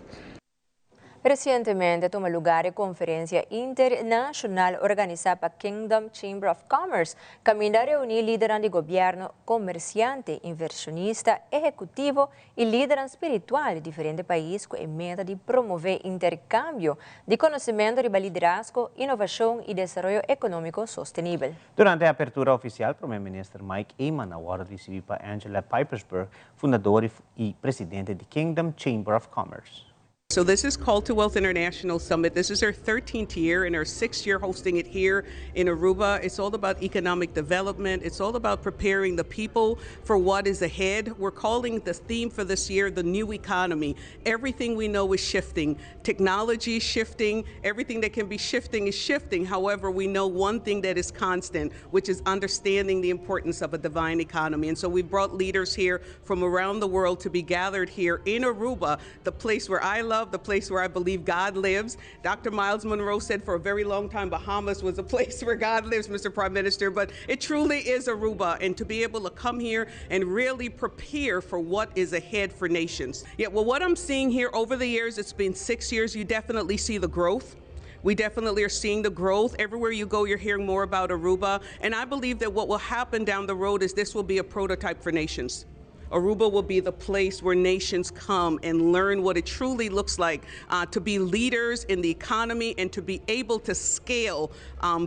Recientemente a tuma lugar e conferencia internacional organisa pa Kingdom Chamber of Commerce, caminda a reuni lidernan di gobierno, comerciante, inversionista, ehecutivo y lidernan spiritual di diferente pais cu e meta di promove intercambio di conocemento riba liderazgo, innovacion y desaroyo economico sostenibel. Durante e apertura oficial, Prome Minister Mike Eman a wordo ricibi pa Angela Pipersburg, fundador y presidente di Kingdom Chamber of Commerce. So this is Call to Wealth International Summit. This is our 13th year and our sixth year hosting it here in Aruba. It's all about economic development. It's all about preparing the people for what is ahead. We're calling the theme for this year the new economy. Everything we know is shifting. Technology is shifting. Everything that can be shifting is shifting. However, we know one thing that is constant, which is understanding the importance of a divine economy. And so we've brought leaders here from around the world to be gathered here in Aruba, the place where I love love, the place where I believe God lives. Dr. Myles Munroe said for a very long time Bahamas was a place where God lives, Mr. Prime Minister, but it truly is Aruba. And to be able to come here and really prepare for what is ahead for nations. Yeah, well, what I'm seeing here over the years, it's been 6 years, you definitely see the growth. We definitely are seeing the growth. Everywhere you go, you're hearing more about Aruba. And I believe that what will happen down the road is this will be a prototype for nations. Aruba will be the place where nations come and learn what it truly looks like to be leaders in the economy and to be able to scale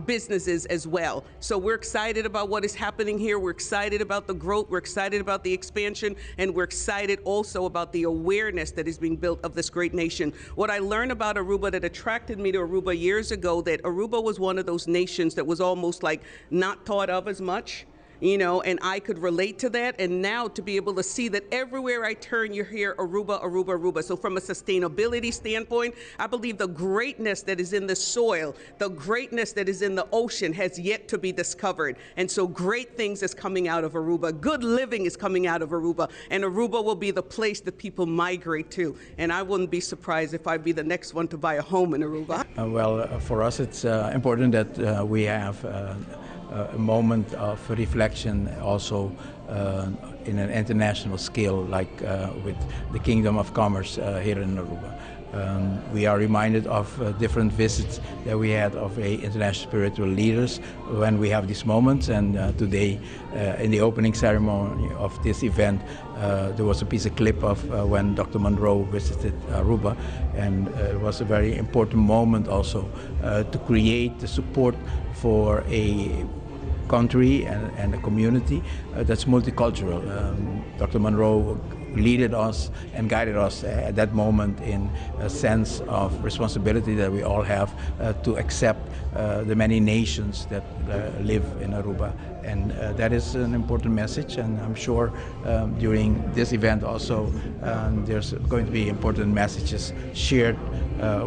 businesses as well. So we're excited about what is happening here. We're excited about the growth. We're excited about the expansion. And we're excited also about the awareness that is being built of this great nation. What I learned about Aruba that attracted me to Aruba years ago, that Aruba was one of those nations that was almost like not thought of as much, and I could relate to that. And now to be able to see that everywhere I turn, you hear Aruba, Aruba, Aruba. So from a sustainability standpoint, I believe the greatness that is in the soil, the greatness that is in the ocean has yet to be discovered. And so great things is coming out of Aruba. Good living is coming out of Aruba. And Aruba will be the place that people migrate to. And I wouldn't be surprised if I'd be the next one to buy a home in Aruba. Well, for us, it's important that we have a moment of reflection also in an international scale, like with the Kingdom of Commerce here in Aruba. We are reminded of different visits that we had of a international spiritual leaders when we have these moments. And today, in the opening ceremony of this event, there was a piece of clip of when Dr. Monroe visited Aruba, and it was a very important moment also to create the support for a country and a community that's multicultural. Dr. Monroe leaded us and guided us at that moment in a sense of responsibility that we all have to accept the many nations that live in Aruba. And that is an important message, and I'm sure during this event also there's going to be important messages shared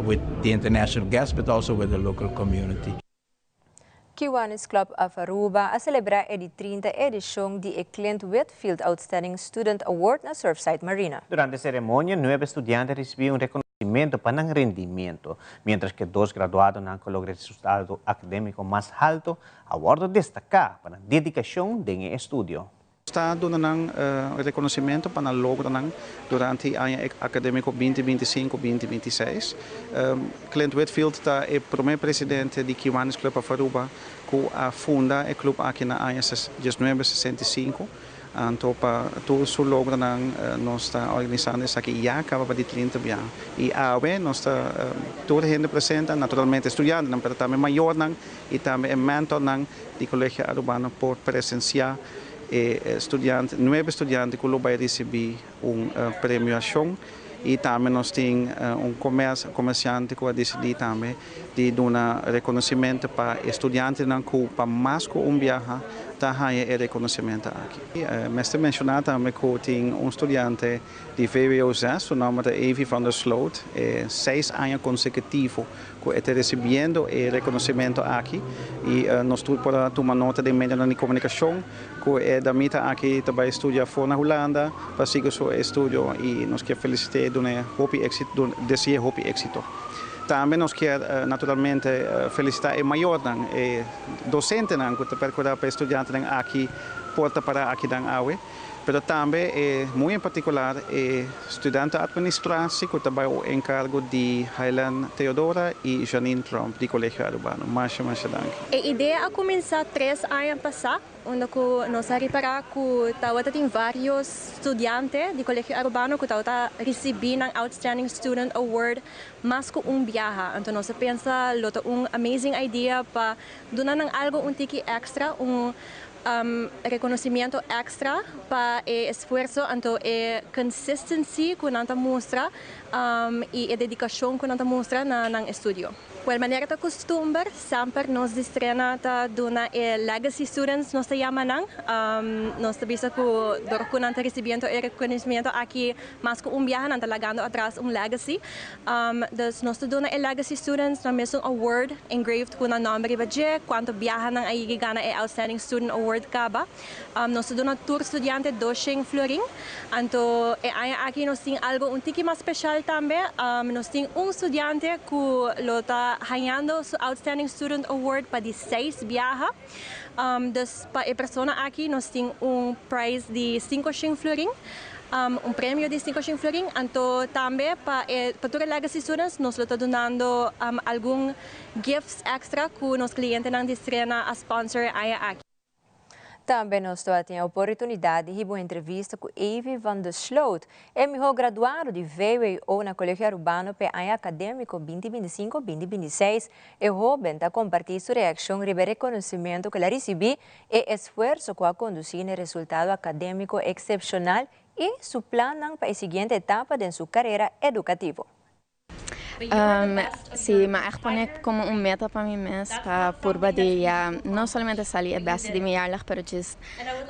with the international guests, but also with the local community. Kiwanis Club of Aruba a celebra e 30 edicion di Clint Whitfield Outstanding Student Award na Surfside Marina. Durante e ceremonia, nuebe studiante a ricibi un reconocimento pa nan rendimento, mientras cu dos graduado a logra resultado academico mas halto, a wordo destaca pa nan dedicacion den estudio. Ta duna reconocimento pa nan logro durante e aña academico 2025-2026. Clint Whitfield ta e prome presidente di Kiwanis Club of Aruba, cu a funda e club aki na aña 1965. Anto pa tur su logro nos ta organisando esaki ya caba pa di 30 biaha. Y awe nos ta tur hende presente, naturalmente studiante, pero tambe mayornan y tambe mentornan di Colegio Arubano por presencia e studiante, nuebe studiante cu lo bay ricibi un premiacion y tambe nos tin un comerciante cu a dicidi tambe di duna reconocimento pa studiantenan cu pa mas cu un biaha ta haya e reconocimento aki. Mester menciona tambe cu tin un studiante di VWO 6, su nomber ta Evie van der Sloot, 6 aña consecutivo cu ta ricibiendo e reconocimento aki y nos tur por tuma nota den medio di comunicacion cu e damita aki tambe ta studia for na Hulanda pa sigui su estudio y nos kier felicita, duna hopi exito, desea hopi exito. Tambe nos kier naturalmente felicita e mayornan, e docentenan cu ta percura pa e studiantenan aki por ta para aki den awe. Pero tambe, muy en particular, studiante administratie cu tambe e encargo di Helen Theodora y Janine Trump di Colegio Arubano. Masha, masha danki. E idea a cuminsa 3 aña pasa, unda cu nos a ripara cu tawata tin varios studiante di Colegio Arubano cu tawata ricibi un Outstanding Student Award mas cu un biaha. Anto nos a pensa lo ta un amazing idea pa duna nan algo un tiki extra, un reconocimento extra pa e esfuerso, anto e consistency cu nan ta mustra y e dedicacion cu nan ta mustra na nan estudio. Well, manera ta custumber, semper nos di Strena ta duna e legacy students, nos ta yama nan. Nos ta bisa cu door cu nan ta ricibiendo e reconocimiento aki mas cu un biaha, nan ta lagando atras un legacy. Dus nos ta duna e legacy students nan mes un award engraved cu nan nomber riba dje, cuanto biaha nan a yega gana e outstanding student award caba. Nos ta duna tur studiante 200 florin. Anto e aña aki nos tin algo un tiki mas special tambe. Nos tin un studiante cu lo ta hañando su Outstanding Student Award pa di seis biaha. Dus pa e persona aki nos tin un prize di 500 florin, un premio di 500 florin. Anto tambe pa e pa tur e legacy students nos lo ta dunando algun gifts extra cu nos clientenan di Strena a sponsor e aña aki. Tambe nos tabatin e oportunidad di hiba un entrevista cu Evie van de Sloot, e miho graduado di VWO na Colegio Arubano p'e aña academico 2025-2026. E hoben ta comparti su reaccion riba e reconocimento cu el a ricibi, e esfuerso cu a conduci n'e resultado academico excepcional y su plannan pa e siguiente etapa den su carera educativo. Sí, mi a echt pone como un meta pa mi mes pa purba di ya no solamente sali e beste di mi jaarlag, pero just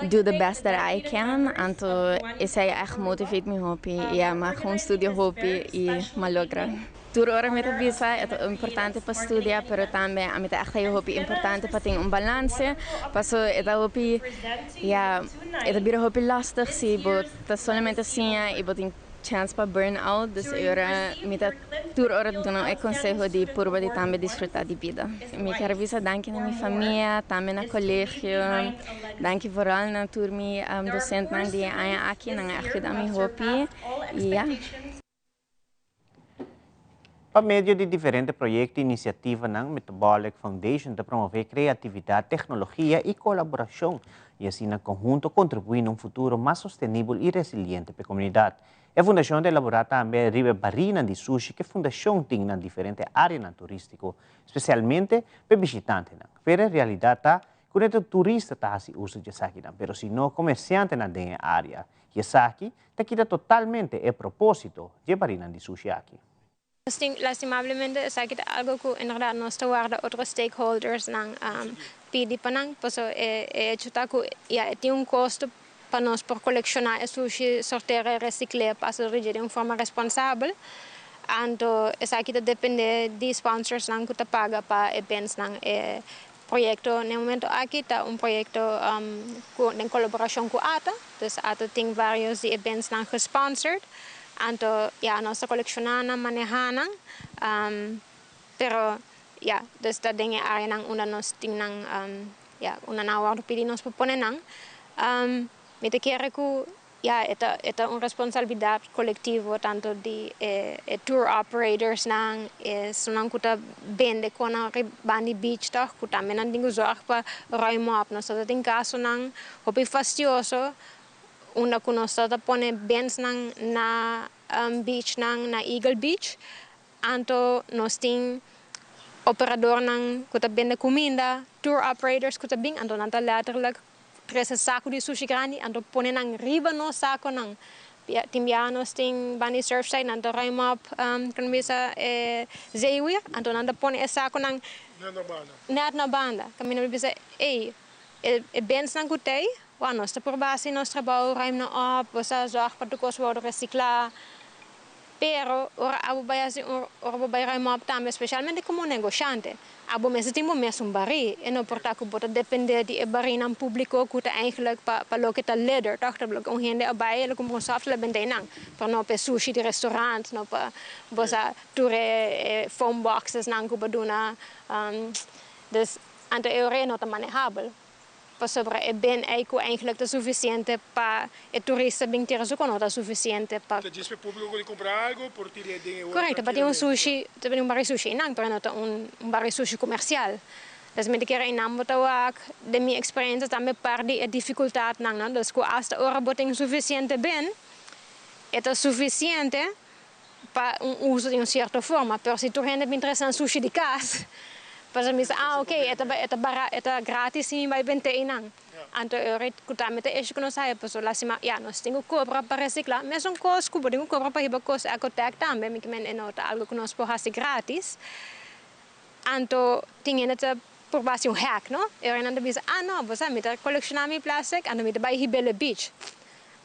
do the best that I can. Anto esei echt motivate mi hopi y ya mi a gewoon studia hopi y mi a logra. Tur ora mi ta bisa e ta importante pa studia, pero tambe ami ta echt haya hopi importante pa tin un balance, paso e ta hopi ya e ta bira hopi lastig si bo ta solamente siña y bo tin chance pa burn out, dus e ora mi ta tur ora duna e conseho di purba di tambe disfruta di bida. Mi kier bisa danki na mi famia, tambe na colegio, danki vooral na tur mi docentnan di e aña aki, nan a echt yuda mi hopi y ya. Pa medio di diferente proyecto y iniciativanan, Metabolic Foundation ta promove creatividad, tecnologia y colaboracion y asina conhunto contribui na un futuro mas sostenibel y resiliente pa e comunidad. E fundacion ta elabora tambe riba e barinan di sushi cu e fundacion tin na diferente areanan turistico, specialmente pa e bishitantenan. Pero e realidad ta cu no ta turista ta haci uso di esakinan, pero sino comerciantenan den e area. Y esaki ta kita totalmente e propósito dje barinan di sushi aki. Lastimablemente esaki ta algo cu inderdaad nos ta warda otro stakeholders nan pidi pa nan, paso e hecho ta cu ya e tin un costo pa nos por colecciona e sushi, sortera e recicl'e pasa dor dje den un forma responsabel, anto esaki ta depende di sponsors nan cu ta paga pa e bins nan. E proyecto na e momento aki ta un proyecto cu den colaboracion cu ata, dus ata tin varios di e bins nan gesponsored. Anto ya nos ta colecciona nan, maneha nan, pero ya dus ta den e areanan unda nos tin nan, ya unda nan a wordo pidi nos pa pone nan. Mi ta kere cu ya e ta e ta un responsabilidad colectivo tanto di e e tour operators nan, esunnan cu ta bende con nan riba di beach toch, cu tambe nan tin cu zorg pa ruim op. Nos ta tin casonan hopi fastioso Unda ku nos ta pone bensnan na beachnan na Eagle Beach, anto nos tin operadornan ku ta bende kuminda, tour operators ku ta bin, anto nan ta letterlijk trese saku di sushi grandi, anto pone nan riba nos sakonan. Tin biaha nos tin banda di Surfside, nan ta ruim op kon bisa e zeewier, anto nan ta pone e sakonan net na banda. Kaminda mi bisa, ey, E bensnan ku t'ei, wou nos ta purba hasi nos trabou, ruim nan op, bo sa zòrg pa tur kos wòrdu resiklá. Pero ora abo bai hasi un, ora bo bai ruim op tambe, spesialmente komo negoshante, abo mester tin bo mesun barí. E no por ta ku bo ta dependé di e barínan públiko ku ta eigentlik pa pa loke ta litter, tòg? Ta loke un hende a bai, el a kumpra un sòft, el a bend'é nan. Pero no pa e sushi di restorant, no pa bo sa tur e foam boxesnan ku bo duna. Dus. Anto e ora e no ta manehabel, pasobra e ben ei ku eigenlijk ta sufisiente pa e turista bin tira su kon no ta sufisiente pa. Ta djis pa e públiko ku di kumpra algu por tira e den e ora Korekto, pa tin un sushi, ta bini un bari sushi einan, pero no ta un bari sushi komersial. Dus mi ta kere einan bo ta wak, den mi eksperensia tambe par di e difikultatnan, no? Dus ku asta ora bo tin sufisiente ben, e ta sufisiente pa un uso di un cierto forma, pero si tur hende bin trece nan sushi di cas, pasobra mi bisa, ah ok, e ta e ta bara e ta gratis si mi bai bente einan. Anto e ora cu tambe ta esho cu nos haya, pasobra lastima, ya, nos tin cu cobra pa recicla, mesun cos cu bo tin cu cobra pa hiba cos ecotec tambe, mi kimen e no ta algo cu nos por haci gratis. Anto tin hende ta purba hasi un hack, no? E ora nan ta bisa, ah no, bo sa mi ta kolekshoná mi plastic, anto mi ta bai hib'é beach.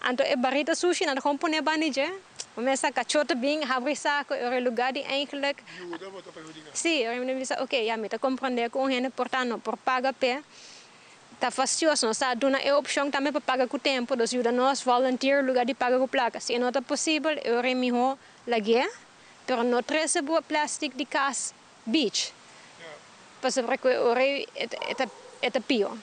Anto e barita sushi nan ta gewoon pone banda dje. Bo mester sa kachó ta bin habri sako, e ora e lugá di eigenlijk. Yuda bo ta perhudiká. Sí, e ora mi ta bisa, oké, ya mi ta komprondé ku un hende por ta no por paga p'e. Ta fastioso, nos ta duna e opshon tambe pa paga ku tempu, dus yuda nos volunteer lugá di paga ku plaka. Si e no ta posibel, e ora e mihó lag'é. Pero no trece bo plastic di cas beach pasobra cu e ora e e ta pio.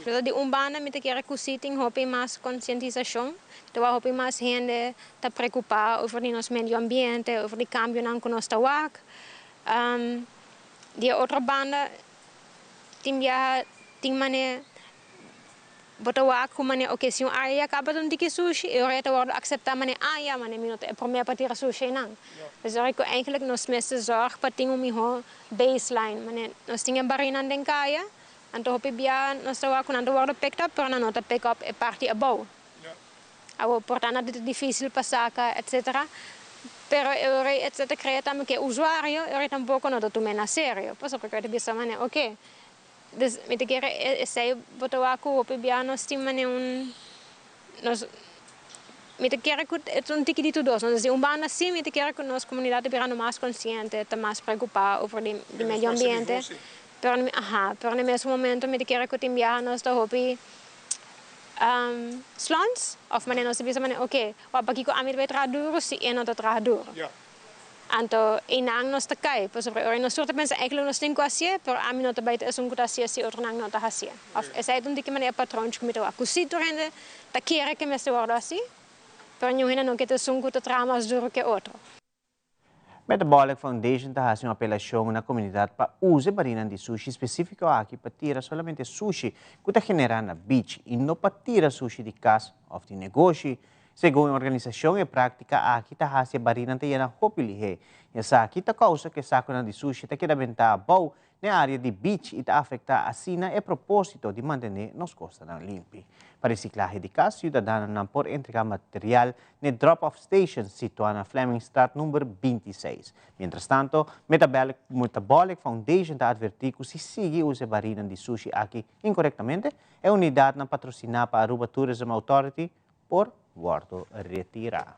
Pero di un banda mi ta kere cu si tin hopi mas concientisacion, ta wak hopi mas hende ta preocupa over di nos medio ambiente, over di cambionan cu nos ta wak. Di e otro banda tin biaha tin mane. Bo ta wak ku manera oke si un área ya kaba ta un tiki sushi e ora ya ta wòrdu akseptá manera ah ya manera mi no ta e promé pa tira sushi einan. Pues ora ku eigentlik nos mester zòrg pa tin un mihó baseline manera nos tin e barinan den kaya anto hopi bia nos ta wak ku nan ta wòrdu picked up pero nan no ta pick up e parti abou. Awor por ta nan ta difísil pa saka etcetera pero e ora e ta krea tambe ku e usuario e ora tampoko no ta tum'é na serio pasobra ku e ta bisa manera oke Dus mi ta kere esei bo ta wak ku hopi bia nos tin manera un nos mi ta kere ku e ta un tiki di tur dos nos di un banda si mi ta kere ku nos komunidat ta birando mas konsiente ta mas preokupá over di medio ambiente pero aha pero na mes momento mi ta kere ku tin biaha nos ta hopi slons òf manera nos ta bisa manera oke wak pakiko ami ta bai traha duru si e no ta traha duru. Anto einan nos ta kai, pasobra ora nos tur ta pensa eigenlijk nos tin ku hasié, pero ami no ta bai ta esun ku ta hasié si otronan no ta hasié. Òf esei ta un tiki manera patronchi ku mi ta wak, ku si tur hende ta kere ke mester wòrdu hasi, pero niun hende no ke ta esun ku ta traha mas duru ke otro. Metabolic Foundation ta hasi un apelashon na komunidat pa usa e barinan di sushi spesífiko aki pa tira solamente sushi ku ta generá na beach i no pa tira sushi di kas òf di negoshi. Segun e organisashon e práktika aki ta hasi e barinan ta yena hopi lihé. I esaki ta kousa ku e sakunan di sushi ta keda bentá abou na e área di beach i ta afektá asina e propósito di mantené nos kostanan limpi. Pa resiklahe di kas, siudadanonan por entregá material na e drop-off station situá na Flemmingstraat number 26. Mientrastanto, Metabolic Foundation ta atvertí ku si sigui usa e barinan di sushi aki inkorektamente, e unidatnan patrosiná pa Aruba Tourism Authority por wordo retira.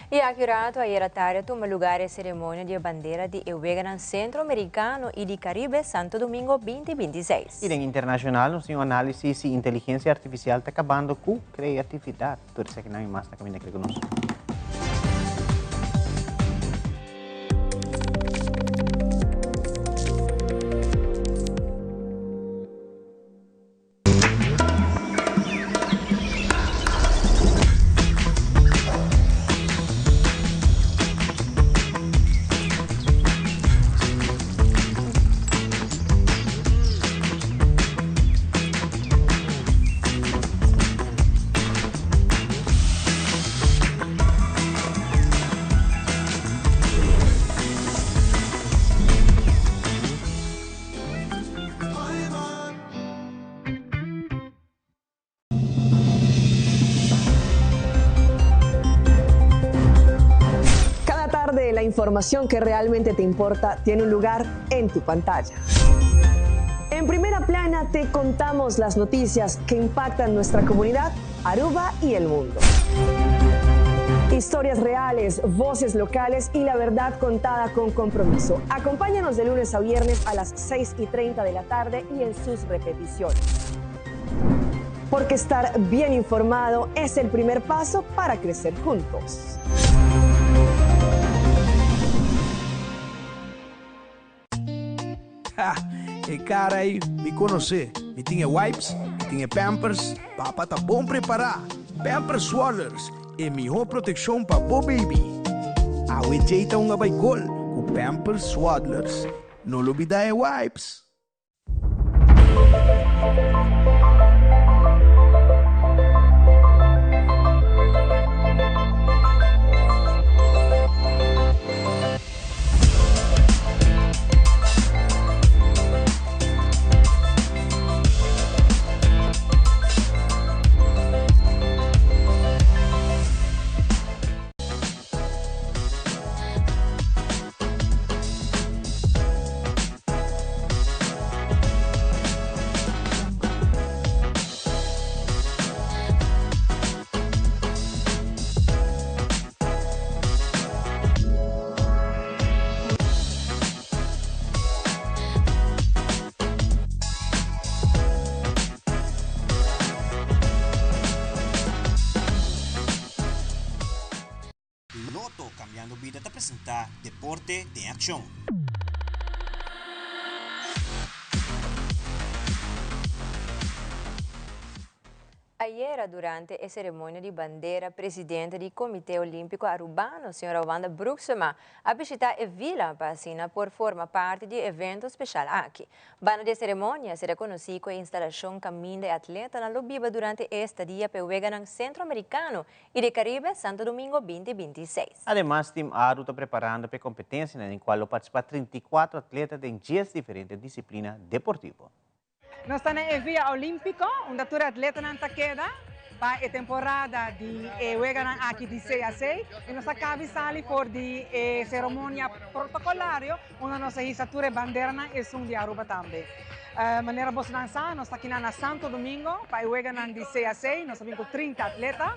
Y aki rato ayera tarde a tuma lugar e ceremonia di e bandera di e Weganan Centro Americano y di Caribe Santo Domingo binti binti seis. Y den internacional nos tin un analisis si inteligencia artificial ta cabando cu creatividad. Tur esakinan y mas na caminda kere cu nos. Cada tarde la información que realmente te importa tiene un lugar en tu pantalla. En primera plana te contamos las noticias que impactan nuestra comunidad, Aruba y el mundo. Historias reales, voces locales y la verdad contada con compromiso. Acompáñanos de lunes a viernes a las 6 y 30 de la tarde y en sus repeticiones. Porque estar bien informado es el primer paso para crecer juntos. Ha, e cara ei mi conoce. Mi tin e wipes, mi tin e pampers. Papa ta bon prepara. Pampers Swaddlers, e miho proteccion pa bo baby. Awe Jay ta hunga bay gol cu Pampers Swaddlers. No lubida e wipes. Deporte den Akshon. Ayera durante e ceremonia di bandera presidente di Comite Olimpico Arubano, señora Wanda Broeksema, a bishita e vila pa asina por forma parti di e evento special aki. Banda di e ceremonia sera conoci cu e instalacion caminda e atletanan lo biba durante e estadia p'e Weganan Centro Americano y di Caribe Santo Domingo binti 26. Ademas Team Aru ta preparando p'e competencianan den cual lo participa 34 atleta den dies diferente disciplina deportivo. Nos ta na e Via Olimpico, unda tur e atletanan ta keda pa e temporada di e weganan aki di CAC. Y nos a cabi sali for di e ceremonia protocolario, unda nos a hisa tur e banderanan, esun di Aruba tambe. Manera bosonan sa, nos ta kinan na Santo Domingo pa e weganan di CAC. Nos ta bin cu 30 atleta.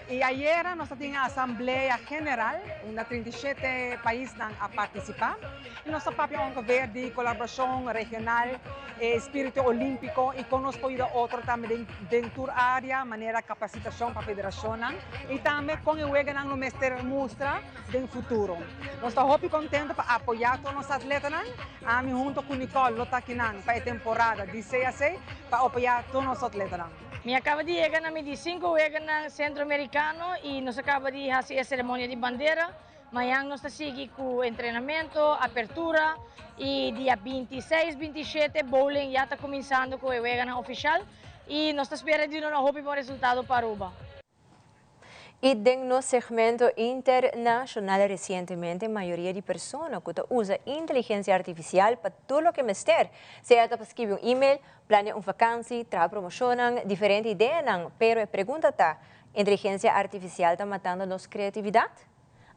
Y ayera nos ta tin e asamblea general, unda 37 paisnan a participa. Y nos ta papia ongeveer di colaboracion regional, e espíritu olímpico y con nos por yuda otro tambe den den tur área, manera capacitacion pa federacionnan y tambe con e weganan lo mester mustra den futuro. Nos ta hopi contento pa apoya tur nos atletanan. Ami hunto cu Nicole lo ta akinan pa e temporada di CAC pa apoya tur nos atletanan. Mi a caba di yega na mi di cinco weganan Centroamericano y nos a caba di haci e ceremonia di bandera. Mañan nos ta sigui ku entrenamento, apertura i dia 26, 27 bowling ya ta kuminsando ku e weganan ofishal i nos ta spera di duna hopi bon resultado pa Aruba. I den nos segmento internashonal resientemente mayoria di persona ku ta usa inteligensia artifisial pa tur loke mester, sea ta pa skibi un email, plania un vakansi, traha promoshonnan, diferente ideanan, pero e pregunta ta, inteligensia artifisial ta matando nos kreatividat?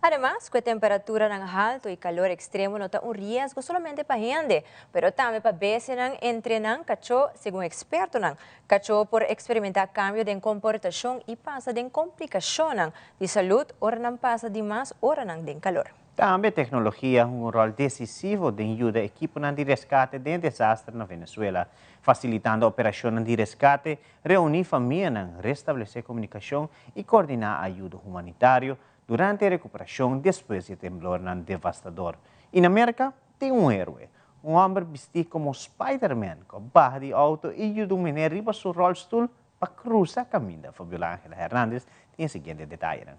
Ademas, ku e temperaturanan haltu i kalor ekstremo no ta un riesgo solamente pa hende, pero tambe pa bestianan, entre nan kachó, segun ekspertonan. Kachó por eksperimentá kambio den komportashon i pasa den komplikashonnan di salud ora nan pasa di mas oranan den kalor. Tambe teknologia hunga un ròl desisivo den yuda ekiponan di reskate den e desaster na Venezuela, fasilitando operashonnan di reskate, reuní famianan, restablesé komunikashon i koordiná ayudo humanitario durante e rekuperashon despues di e temblornan devastador. I na Merka tin un héroe, un hòmber bistí komo Spider-Man ku a baha di outo i yuda un meneer riba su ròlstul pa krusa kaminda. Fabiola Angela Hernandez tin e siguiente detayenan.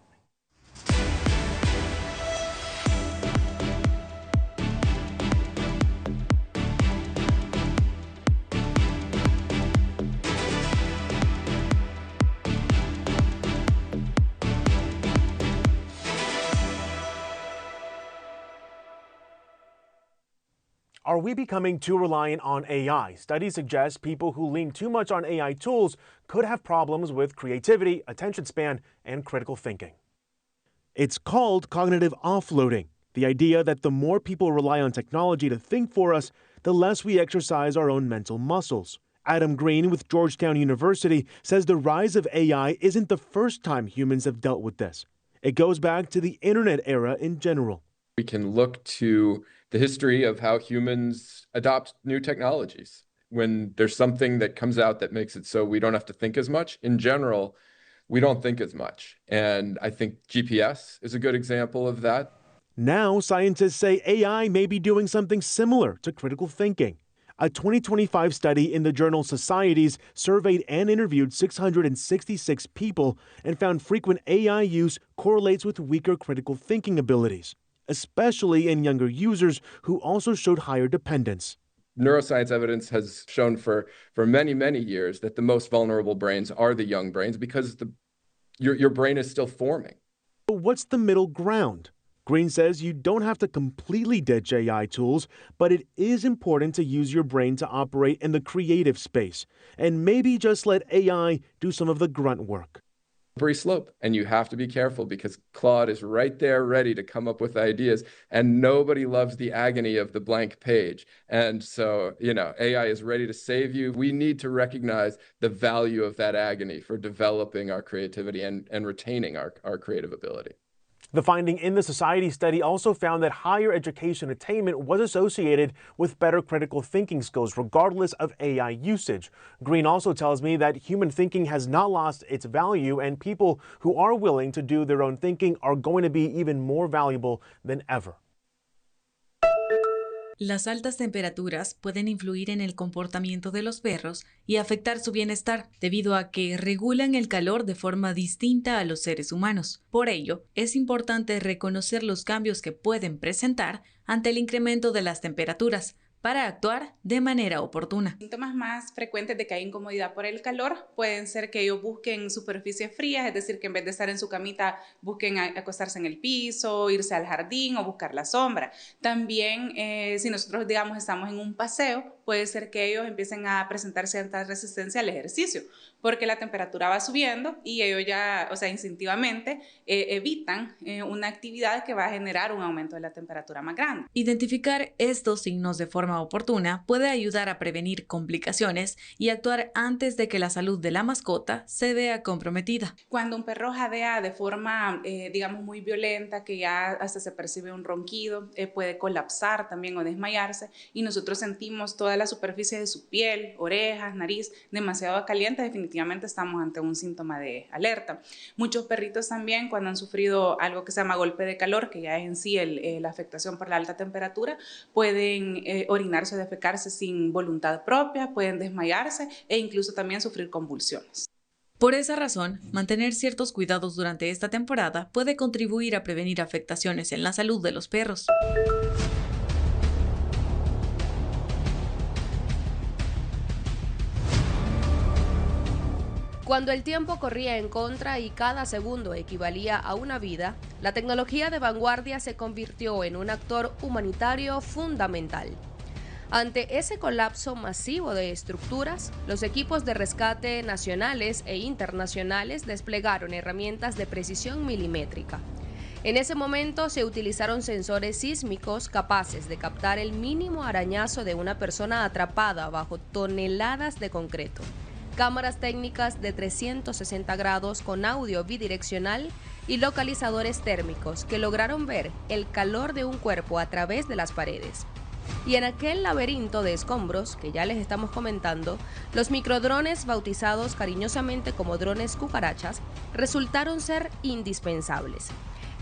Are we becoming too reliant on AI? Studies suggest people who lean too much on AI tools could have problems with creativity, attention span, and critical thinking. It's called cognitive offloading, the idea that the more people rely on technology to think for us, the less we exercise our own mental muscles. Adam Green with Georgetown University says the rise of AI isn't the first time humans have dealt with this. It goes back to the internet era in general. We can look to the history of how humans adopt new technologies. When there's something that comes out that makes it so we don't have to think as much, in general, we don't think as much. And I think GPS is a good example of that. Now, scientists say AI may be doing something similar to critical thinking. A 2025 study in the journal Societies surveyed and interviewed 666 people and found frequent AI use correlates with weaker critical thinking abilities, especially in younger users who also showed higher dependence. Neuroscience evidence has shown for, for many, many years that the most vulnerable brains are the young brains because the, your, your brain is still forming. But what's the middle ground? Green says you don't have to completely ditch AI tools, but it is important to use your brain to operate in the creative space and maybe just let AI do some of the grunt work. Slippery slope, and you have to be careful because Claude is right there ready to come up with ideas, and nobody loves the agony of the blank page. And so, you know, AI is ready to save you. We need to recognize the value of that agony for developing our creativity and, and retaining our, our creative ability. The finding in the Society study also found that higher education attainment was associated with better critical thinking skills, regardless of AI usage. Green also tells me that human thinking has not lost its value, and people who are willing to do their own thinking are going to be even more valuable than ever. Las altas temperaturas pueden influir en el comportamiento de los perros y afectar su bienestar, debido a que regulan el calor de forma distinta a los seres humanos. Por ello, es importante reconocer los cambios que pueden presentar ante el incremento de las temperaturas para actuar de manera oportuna. Síntomas más frecuentes de que hay incomodidad por el calor pueden ser que ellos busquen superficies frías, es decir, que en vez de estar en su camita busquen acostarse en el piso, irse al jardín o buscar la sombra. También, si nosotros, digamos, estamos en un paseo, puede ser que ellos empiecen a presentar cierta resistencia al ejercicio, porque la temperatura va subiendo y ellos ya, instintivamente evitan una actividad que va a generar un aumento de la temperatura más grande. Identificar estos signos de forma oportuna puede ayudar a prevenir complicaciones y actuar antes de que la salud de la mascota se vea comprometida. Cuando un perro jadea de forma muy violenta, que ya hasta se percibe un ronquido, puede colapsar también o desmayarse, y nosotros sentimos toda la superficie de su piel, orejas, nariz, demasiado caliente, definitivamente estamos ante un síntoma de alerta. Muchos perritos también, cuando han sufrido algo que se llama golpe de calor, que ya es en sí la afectación por la alta temperatura, pueden orinarse o defecarse sin voluntad propia, pueden desmayarse e incluso también sufrir convulsiones. Por esa razón, mantener ciertos cuidados durante esta temporada puede contribuir a prevenir afectaciones en la salud de los perros. Cuando el tiempo corría en contra y cada segundo equivalía a una vida, la tecnología de vanguardia se convirtió en un actor humanitario fundamental. Ante ese colapso masivo de estructuras, los equipos de rescate nacionales e internacionales desplegaron herramientas de precisión milimétrica. En ese momento se utilizaron sensores sísmicos capaces de captar el mínimo arañazo de una persona atrapada bajo toneladas de concreto, cámaras técnicas de 360 grados con audio bidireccional y localizadores térmicos que lograron ver el calor de un cuerpo a través de las paredes. Y en aquel laberinto de escombros que ya les estamos comentando, los microdrones, bautizados cariñosamente como drones cucarachas, resultaron ser indispensables.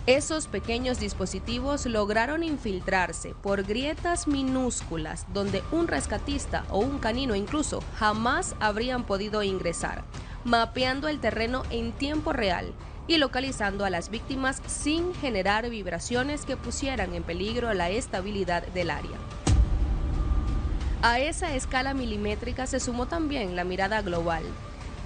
Esos pequeños dispositivos lograron infiltrarse por grietas minúsculas donde un rescatista o un canino incluso jamás habrían podido ingresar, mapeando el terreno en tiempo real y localizando a las víctimas sin generar vibraciones que pusieran en peligro la estabilidad del área. A esa escala milimétrica se sumó también la mirada global.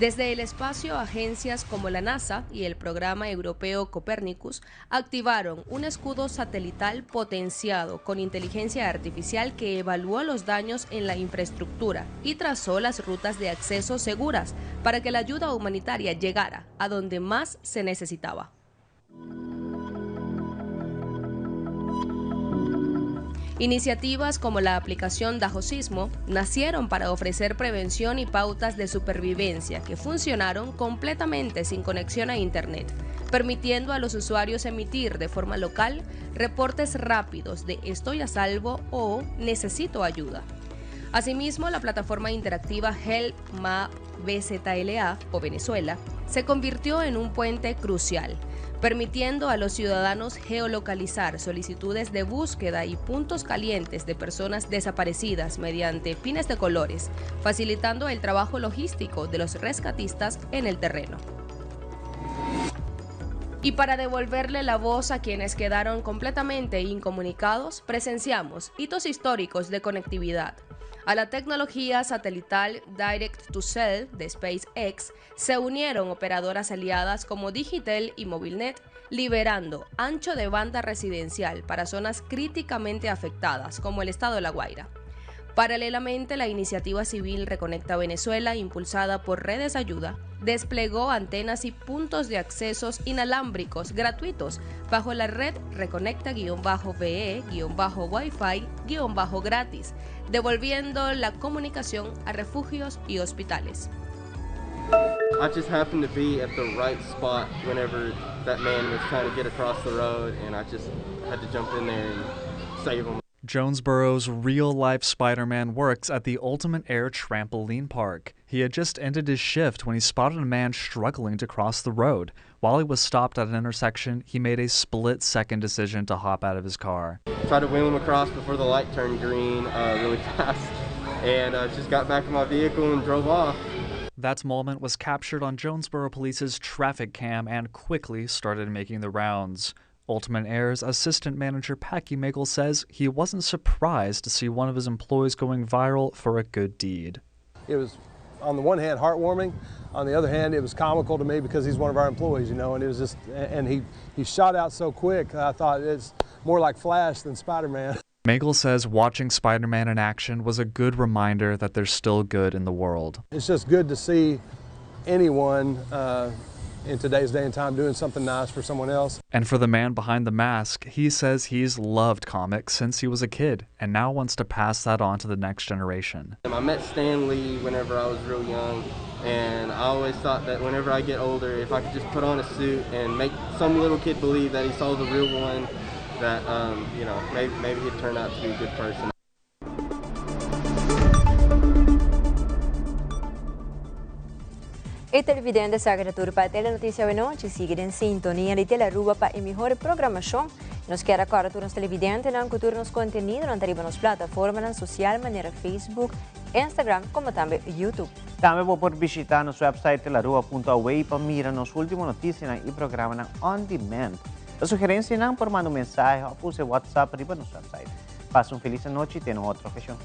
Desde el espacio, agencias como la NASA y el programa europeo Copernicus activaron un escudo satelital potenciado con inteligencia artificial que evaluó los daños en la infraestructura y trazó las rutas de acceso seguras para que la ayuda humanitaria llegara a donde más se necesitaba. Iniciativas como la aplicación Dajosismo nacieron para ofrecer prevención y pautas de supervivencia que funcionaron completamente sin conexión a Internet, permitiendo a los usuarios emitir de forma local reportes rápidos de estoy a salvo o necesito ayuda. Asimismo, la plataforma interactiva Help Map VZLA o Venezuela se convirtió en un puente crucial, permitiendo a los ciudadanos geolocalizar solicitudes de búsqueda y puntos calientes de personas desaparecidas mediante pines de colores, facilitando el trabajo logístico de los rescatistas en el terreno. Y para devolverle la voz a quienes quedaron completamente incomunicados, presenciamos hitos históricos de conectividad. A la tecnología satelital Direct to Cell de SpaceX se unieron operadoras aliadas como Digitel y Movilnet, liberando ancho de banda residencial para zonas críticamente afectadas, como el estado de La Guaira. Paralelamente, la iniciativa civil Reconecta Venezuela, impulsada por Redes Ayuda, desplegó antenas y puntos de accesos inalámbricos gratuitos bajo la red Reconecta guión bajo V E guión bajo Wi-Fi guión bajo gratis, devolviendo la comunicación a refugios y hospitales. I just happened to be at the right spot whenever that man was trying to get across the road, and I just had to jump in there and save him. Jonesboro's real life Spider Man works at the Ultimate Air Trampoline Park. He had just ended his shift when he spotted a man struggling to cross the road. While he was stopped at an intersection, he made a split second decision to hop out of his car. Tried to wheel him across before the light turned green really fast and just got back in my vehicle and drove off. That moment was captured on Jonesboro Police's traffic cam and quickly started making the rounds. Ultimate Air's assistant manager Packy Magel says he wasn't surprised to see one of his employees going viral for a good deed. It was, on the one hand, heartwarming. On the other hand, it was comical to me because he's one of our employees, you know, and it was just, and he, he shot out so quick, I thought it's more like Flash than Spider Man. Magel says watching Spider Man in action was a good reminder that there's still good in the world. It's just good to see anyone in today's day and time doing something nice for someone else. And for the man behind the mask, he says he's loved comics since he was a kid and now wants to pass that on to the next generation. I met Stan Lee whenever I was real young, and I always thought that whenever I get older, if I could just put on a suit and make some little kid believe that he saw the real one, that um, you know maybe maybe he'd turn out to be a good person. E televidente sa cu ta tur pa Telenoticia Awenochi. Sigui den sintonia di Telearuba pa e mihor programacion. Nos kier a corda tur nos televidentenan cu tur nos contenidonan ta riba nos plataformanan social manera Facebook, Instagram como tambe YouTube. Tambe bo por bishita nos website telearuba.aw pa mira nos ultimo noticianan y programanan on demand. Pa sugerencianan por manda un mensahe of usa e WhatsApp riba nos website. Pasa un feliz anochi y te na un otro ocasion.